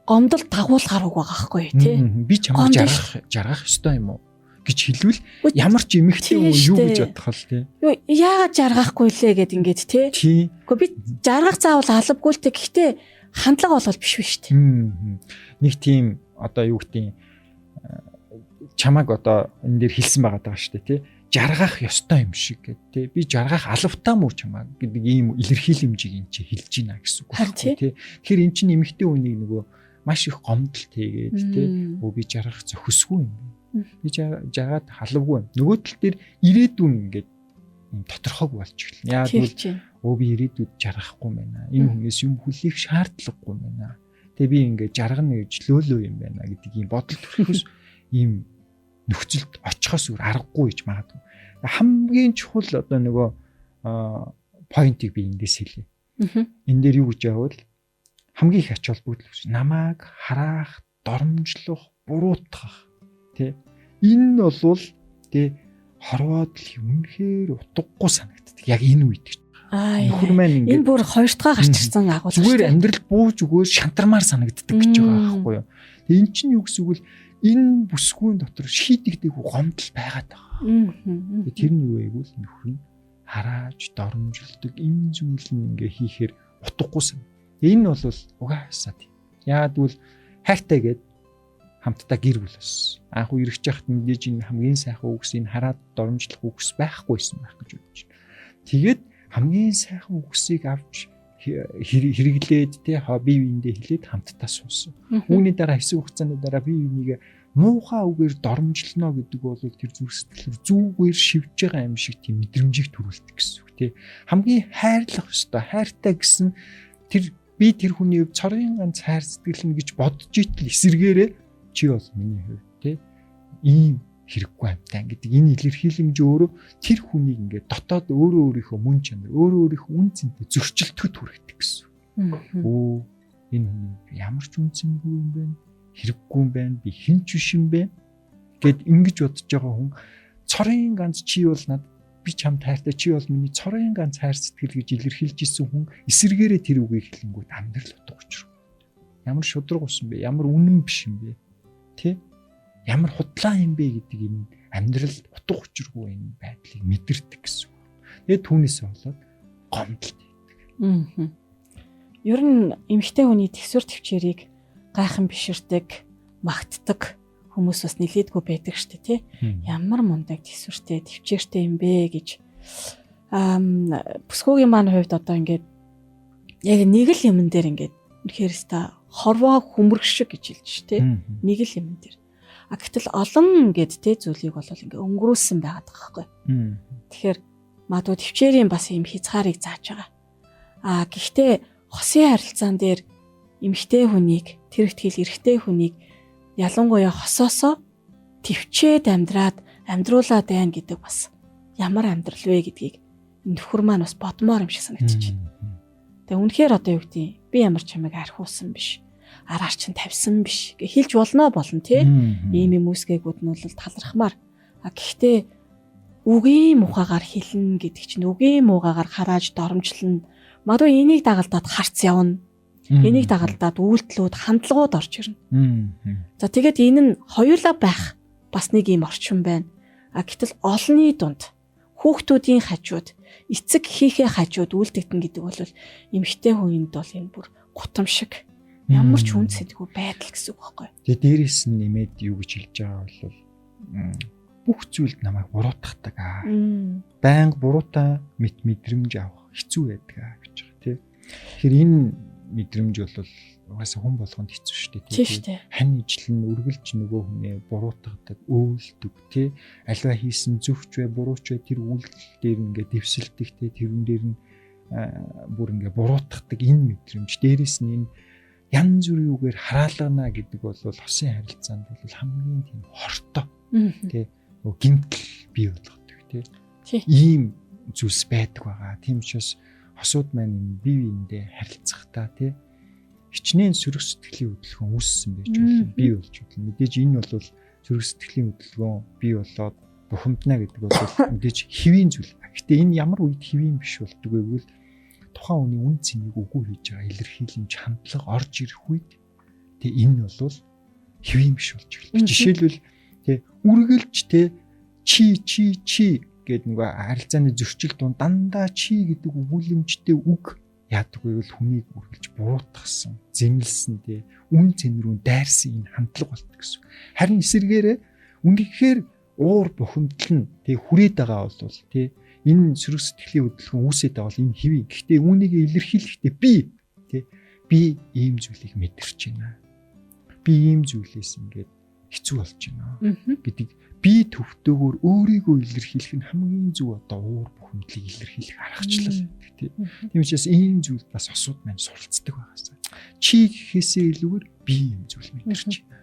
гомдол дагуулгаар үг байгаа байхгүй тий. Би чамайг жаргах ёстой юм уу гэж хэлвэл ямар ч эмэгтэй хүн юу гэж бодох вэ тий? Юу яагаад жаргахгүй лээ гэд ингээд тий. Гэхдээ би жаргах заавал албагүй л тий. Гэхдээ хандлага бол биш биш тий. Нэг тийм одоо юу гэдгийг чамайг одоо энэ дээр хэлсэн байгаа даа шүү дээ тий. Жаргах ёстой юм шиг гэд тий. Би жаргах албатай мүү чамайг гэдэг ийм илэрхийлэмжийг эн чи хэлж байна гэсэн үг байхгүй тий. Тэгэхээр эн чинь эмэгтэй хүнийг нөгөө маш их гомдол тийгээд тий. Өө би жаргах зохисгүй юм бэ. Би жаргаад халавгүй юм. Нөгөө тал дээр ирээдүйн ингээд юм тодорхойг болж эхэлнэ. Яг бол өө би ирээдүйд жаргахгүй байна. Энэ хүнээс юм хүлээх шаардлагагүй байна. Тэгээ би ингээд жаргана гэж лөөлөө юм байна гэдэг ийм бодол төрөхөөс ийм нөхцөлд очихоос өөр аргагүй гэж магадгүй. Хамгийн чухал одоо нөгөө поинтыг би эндээс хэлье. Энэ дээр юу гэж явбал хамгийн их ач холбогдол намайг хараах, доромжлох, буруутгах тий. Энэ бол тий хорвоод л үнэхээр утгагүй санагддаг. Яг энэ үед. Нөхөр маань ингээд энэ бүр хоёр дахь гарч ирсэн агуулга. Зүгээр амьдрал бууж өгөөр шантармаар санагддаг гэж байгаа байхгүй юу. Тэгээ эн чинь юу гэсэн үг вэ? Энэ бүсгүйн дотор шийдэгдээгүй гомдол байгаад байгаа. Тэгээ тэр нь юу вэ гэвэл нөхөр нь харааж, доромжилдог энэ зүйл нь ингээ хийхээр утгагүй сан. Энэ бол угаасаа тийм. Яагаад гэвэл хайртай гээд хамтдаа гэр бүл болсон. Анх үерхэж яхад мэдээж энэ хамгийн сайхан үгс энэ хараад доромжлох үгс байхгүйсэн байх гэж бодож байна. Тэгээд хамгийн сайхан үгсийг авч хэрэглээд тий бие биендээ хэлээд хамтдаа суусан. Үүний дараа хэсэг хугацааны дараа бие биенийг муухай үгээр доромжлоно гэдэг бол тэр зүрх сэтгэл рүү зүгээр шивж байгаа юм шиг тийм мэдрэмжийг төрүүлдэг гэсэн үг тий. Хамгийн хайрлах ёстой, хайртай гэсэн тэр би тэр хүний цорын ганц хайр сэтгэл нь гэж бодож итэл эсэргээрээ Чи бол миний хувьд тий ийм хэрэггүй амьтан гэдэг энэ илэрхийлэмж өөрөө тэр хүнийг ингээд дотоод өөрөө өөрийнхөө мөн чанар, өөрөө өөрийнхөө үн цэнтэй зөрчилдөд хүргэдэг гэсэн. Өө энэ хүн ямар ч үн цэнгүй юм бэ? Хэрэггүй юм байна. Би хэн ч биш юм бэ? Гэд ингэж бодож байгаа хүн цорын ганц чи бол над би чам тайртай чи бол миний цорын ганц хайр сэтгэл гэж илэрхийлж исэн хүн эсэргээрээ тэр үгийг хэлэнгүүт амьдрал утга учир. Ямар шудраг ус юм бэ? Ямар үнэн биш юм бэ? Тэ? Ямар худлаа юм бэ гэдэг энэ амьдрал утга учиргүй энэ байдлыг мэдэрдэг гэсэн үг. Тэгээд түүнээсээ болоод гомдолт хийдэг. Ер нь эмэгтэй хүний тэгсвэр төвчээрийг гайхан биширдэг, магтдаг хүмүүс бас нилээдгүй байдаг штэ тий. Ямар мундаг тэсвэртэй, төвчээртэй юм бэ гэж. Бүсгүйгийн маань хувьд одоо ингээд яг нэг л юмн дээр ингээд үнэхээр өста хорвоо хүмрэг шиг гэж хэлж ш тий. Нэг л юмн дээр. А гэтэл олон ингээд тий зүйлийг бол ингээд өнгөрүүлсэн байгаад байгаа байхгүй. Тэгэхээр магадгүй төвчээрийн бас юм хязгаарыг зааж байгаа. А гэхдээ хосын харилцаан дээр эмэгтэй хүнийг, тэр ихтгэл эрэгтэй хүнийг ялангуяа хосоосоо төвчээд амьдраад амьдруулад байна гэдэг бас ямар амьдрал вэ гэдгийг нөхөр маань бас бодмоор юм шиг санагдчих. Тэгээ үнэхээр одоо юу гэдгийг би ямар ч чамайг архиулсан биш. Араар чинь тавьсан биш гэж хэлж болно тий. Ийм юм үүсгээгүүд нь бол талархмаар. А гэхдээ үгийн мухагаар хэлнэ гэдэг чинь үгийн муугаар харааж доромжлно. Магадгүй энийг дагалдаад харц явна. Энийг дагалдаад үйлдэлүүд, хандлагууд орж ирнэ. За тэгээд энэ нь хоёулаа байх бас нэг юм орчин байна. А гэтэл олонний дунд хүүхдүүдийн хажууд, эцэг хийхээ хажууд үйлдэгдэн гэдэг бол эмэгтэй хүнд бол энэ бүр гутам шиг ямар ч үн цэнгүй байдал гэсэн үг байхгүй. Тэгээд дээрээс нь нэмээд юу гэж хэлж байгаа бол бүх зүйлд намайг буруутгадаг аа. Байнга буруутай мэт мэдрэмж авах хэцүү байдаг аа гэж байгаа тий. Тэгэхээр энэ мэдрэмж бол угаасаа хүн болгонд хэцүү шүү дээ тий. Хань ижил нь үргэлж нөгөө хүнээ буруутгадаг, өөлдөг тий. Аливаа хийсэн зөвч бай, бурууч бай тэр үйлдэл дээр ингээд дэвсэлдэг тий. Тэрэн дээр нь бүр ингээд буруутгадаг энэ мэдрэмж. Дээрээс нь энэ янз бүрийн үгээр хараалгана гэдэг бол хосын харилцаанд бол хамгийн тийм хортой тий. Нөгөө гэмтэл бий болгодог тий. Ийм зүйлс байдаг байгаа. Тийм учраас хосууд маань энэ бие биендээ харилцахдаа тий хичнээн сөрөг сэтгэлийн хөдөлгөөн үүссэн байж болно, бий болж болно. Мэдээж энэ бол сөрөг сэтгэлийн хөдөлгөөн бий болоод бухимдна гэдэг бол мэдээж хэвийн зүйл. Гэтэ энэ ямар үед хэвийн биш болдог вэ гэвэл тухайн хүний үн цэнийг үгүй хийж байгаа илэрхийлэмж хандлага орж ирэх үед тий энэ бол хэвийн биш болж эхэлдэг. Жишээлбэл тий үргэлж тий чи чи чи гээд нөгөө харилцааны зөрчил дунд дандаа чи гэдэг өгүүлэмжтэй үг яадаг вэ гэвэл хүнийг үргэлж буруутгасан, зэмлсэн тий үн цэн рүү дайрсан энэ хандлага болдог гэсэн. Харин эсэргээрээ үнэхээр уур бухимдал нь тий хүрээд байгаа бол тий энэ сөрөг сэтгэлийн хөдөлгөөн үүсээд байгаа бол энэ хэвийн. Гэхдээ үүнийг илэрхийлэхдээ би тий би ийм зүйлийг мэдэрч байна. Би ийм зүйлээс ингээд хэцүү болж байна гэдэг би төвтөөгөр өөрийгөө илэрхийлэх нь хамгийн зөв одоо уур бухимдлыг илэрхийлэх аргачлал гэдэг тийм. Тийм учраас ийм зүйлд бас осууд маань суралцдаг байгаасаа. Чи гэхээсээ илүүгээр би ийм зүйл мэдэрч байна.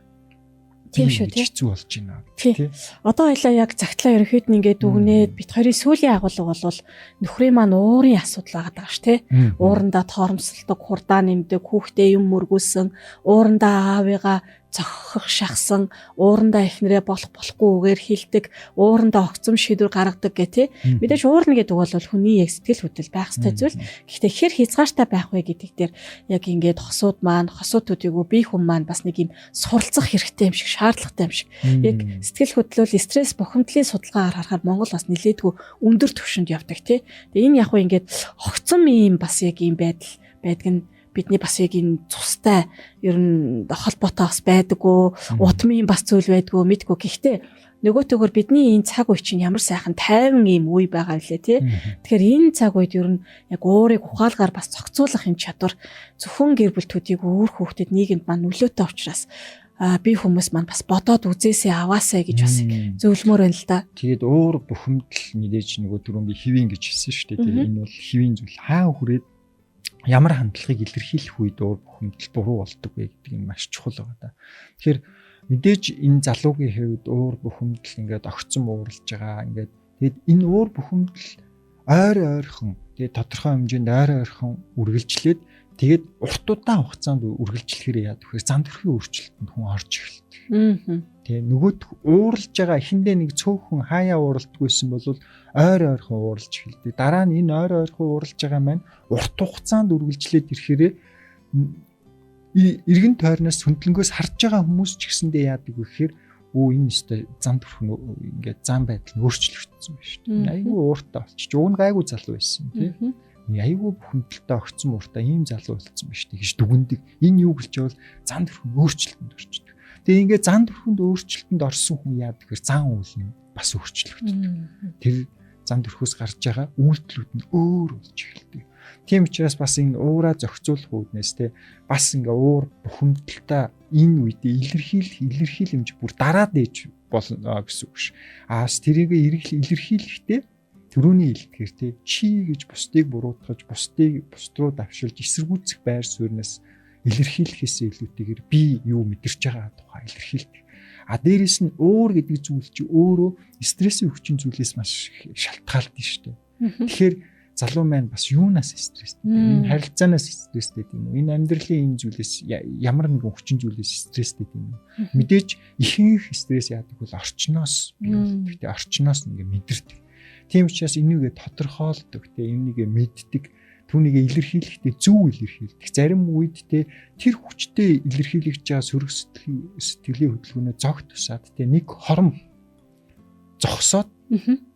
Тийм шүү тий. Хэцүү болж байна тий. Одоо хоёлаа яг загтлаа ерөнхийд нь ингээд дүгнээд бит хоёрын сүүлийн агуулга бол нөхрийн маань уурын асуудал байгаа даа ш тий. Уурандаа торомсолдог, хурдаа нэмдэг, хүүхдээ юм мөргүүлсэн, уурандаа аавыгаа цохих шахсан, уурандаа эхнэрээ болох болохгүй үгээр хилдэг, уурандаа огцом шийдвэр гаргадаг гэх тий. Мэдээж уурна гэдэг бол хүний яг сэтгэл хөдлөл байх ёстой зүйл. Гэхдээ хэр хязгаартай байх вэ гэдэг дээр яг ингээд хосууд маань, хосууд төдийгүй бие хүн маань бас нэг юм суралцах хэрэгтэй юм шиг, шаардлагатай юм шиг. Яг сэтгэл хөдлөл, стресс, бухимдлын судалгаагаар харахаар Монгол бас нэлээдгүй өндөр түвшинд явдаг тий. Тэгээ энэ яг уу ингээд огцом ийм бас яг ийм байдал байдаг нь бидний бас яг энэ цустай ер нь холбоотой бас байдаггүй, удмын бас зүйл байдаггүй, мэдгүй. Гэхдээ нөгөөтэйгөр бидний энэ цаг үе чинь ямар сайхан тайван ийм үе байгаа лээ тий. Тэгэхээр энэ цаг үед ер нь яг уурыг ухаалгаар бас зохицуулах юм чадвар зөвхөн гэр бүл төдийгүй өөр хүүхдэд нийгэмд маань нөлөөтэй учраас би хүмүүс маань бас бодоод үзээсээ аваасаа гэж бас зөвлөмөр байна л да. Тэгээд уур бухимдал мэдээж нөгөө түрүүн би хэвийн гэж хэлсэн шүү дээ. Тэгээд энэ бол хэвийн зүйл. Хаа хүрээд ямар хандлагыг илэрхийлэх үед уур бухимдал буруу болдог вэ гэдэг нь маш чухал байгаа да. Тэгэхээр Мэдээж энэ залуугийн хувьд уур бухимдал ингээд огцом ууралж байгаа. Ингээд тэгээд энэ уур бухимдал ойр ойрхон тэгээд тодорхой хэмжээнд ойр ойрхон үргэлжлээд тэгээд урт удаан хугацаанд үргэлжлэхээр яадаг вэ? Зан төрхийн өөрчлөлтөнд хүн орж эхэлдэг. Тэгээ нөгөөх ууралж байгаа эхэндээ нэг цөөхөн хаяа ууралдаггүйсэн бол ойр ойрхон ууралж эхэлдэг. Дараа нь энэ ойр ойрхон ууралж байгаа маань урт хугацаанд үргэлжлээд ирэхээрээ эргэн тойрноос хөндлөнгөөс харж байгаа хүмүүс ч гэсэндээ яадаг вэ гэхээр энэ өстой зан төрх нь ингээд зан байдал нь өөрчлөгдсөн байна шүү дээ. Айгүй ууртай болчих. Уг нь гайгүй залуу байсан тий. Айгүй бухимдалтай огцон ууртай ийм залуу болцсон байна шүү дээ гэж дүгнэдэг. Энэ юу гэлж бол зан төрх нь өөрчлөлтөнд орчдөг. Тэгээ ингээд зан төрхөнд өөрчлөлтөнд орсон хүн яадаг гэхээр зан үйл нь бас өөрчлөгддөг. Тэр зан төрхөөс гарч байгаа үйлдэлүүд нь өөр болж эхэлдэг. Тийм учраас бас энэ уураа зохицуулах үүднээс те бас ингээ уур бухимдалтай энэ үед илэрхийлэмж бүр дараад ээж болно гэсэн үг ш. Аа бас тэрийг илэрхийлэхдээ түрүүний хэлдгээр те чи гэж бусдыг буруутгаж, бусдыг бусд руу давшилж эсэргүүцэх байр суурнаас илэрхийлэхээс илүүтэйгээр би юу мэдэрч байгаа тухай илэрхийлдэг. А дээрэс нь уур гэдэг зүйл чи өөрөө стрессийн хүчин зүйлээс маш шалтгаалдаг шүү дээ. Тэгэхээр залуу маань бас юунаас стресстэй? Энэ харилцаанаас стресстэй тийм үү? Энэ амьдралын энэ зүйлээс ямар нэгэн хүчин зүйлээс стресстэй тийм үү? Мэдээж ихэнх стресс яадаг бол орчноос бий болдог. Тэ орчноос ингээ мэдэрдэг. Тийм учраас энийгээ тодорхойлдог, тэ энийгээ мэддэг, түүнийгээ илэрхийлэхдээ зөв илэрхийлдэг. Зарим үед тэ тэр хүчтэй илэрхийлэгч байгаа сөрөг сэтгэлийн хөдөлгөөнөө зогт тусаад тэ нэг хором зогсоод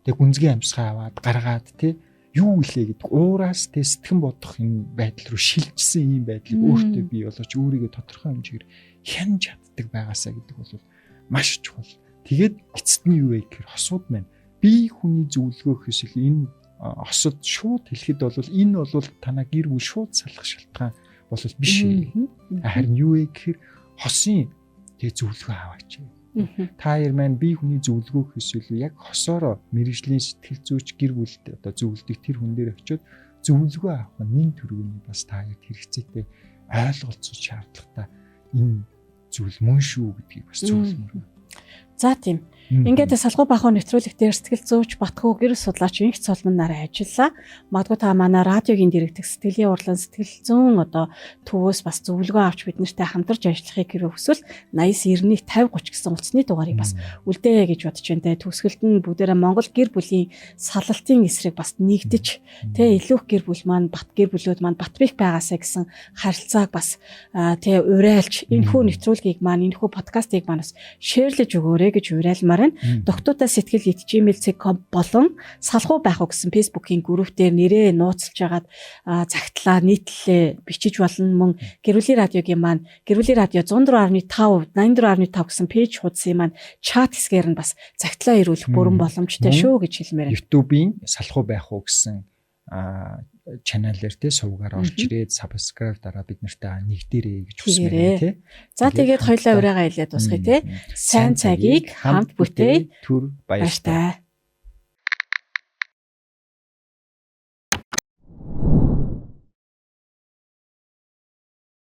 тэг гүнзгий амьсгаа аваад гаргаад тэ юу илээ гэдэг уураас тэ сэтгэн бодох юм байдал руу шилжсэн ийм байдлыг өөртөө бий болгож өөрийгөө тодорхой хэмжээгээр хянаж чаддаг байгаасаа гэдэг бол маш чухал. Тэгээд эцэст нь юу вэ гэхээр хосууд маань би хүний зөвлөгөө гэхээс илүү энэ осод шууд хэлэхэд бол энэ бол танаа гэр бүл шууд салах шалтгаан бол биш. Харин юу вэ гэхээр хосын тэг зөвлөгөө аваач. Та хоёр маань би хүний зөвлөгөө гэхээс илүү яг хосоороо мэрэгжлийн сэтгэл зүйч гэр бүлд одоо зөвлөдөг тэр хүн дээр очиод зөвлөгөө авах нь нэн төргөний бас та хоёрт хэрэгцээтэй ойлголцох шаардлагатай энэ зүйл мөн шүү гэдгийг бас зөвлөмөр. За тийм. Ингээд салгуу бахуу нэвтрүүлэг дээр сэтгэл зүйч Батхүү гэр судлаач Инх Цолмон нараа ажиллаа. Магадгүй та манай радиогийн дэрэгдэх сэтгэлийн урлан сэтгэл зүйн одоо төвөөс бас зөвлөгөө авч бид нартай хамтарч ажиллахыг хэрэг хүсвэл 89 91 50 30 гэсэн утасны дугаарыг бас үлдээе гэж бодож байна те. Төгсгөлд нь бүгдээрээ Монгол гэр бүлийн салалтын эсрэг бас нэгдэж те илүү их гэр бүл маань бат гэр бүлүүд маань батбих байгаасаа гэсэн харилцааг бас те уриалж энэхүү нэвтрүүлгийг маань энэхүү подкастыг маань бас шеэрлэж өгөөрэй гэж уриалмаар байна. Доктуутай сэтгэл @gmail.com болон салгуу байх уу гэсэн Facebook-ийн групп дээр нэрээ нууцлж агаад загтлаа нийтлэлээ бичиж болно. Мөн Гэр бүлийн радиогийн маань Гэр бүлийн радио 104.5 84.5 гэсэн пэйж хуудсын маань чат хэсгээр нь бас загтлаа ирүүлэх бүрэн боломжтой шүү гэж хэлмээр байна. YouTube-ийн салгуу байх уу гэсэн чаналаар те сувгаар орж ирээд subscribe дараа бид нартай нэгдэрээ гэж хүсмээр байна те. За тэгээд хоёлаа ураагаа илээд дуусгая те. Сайн цагийг хамт бүтээе. Түр баяртай.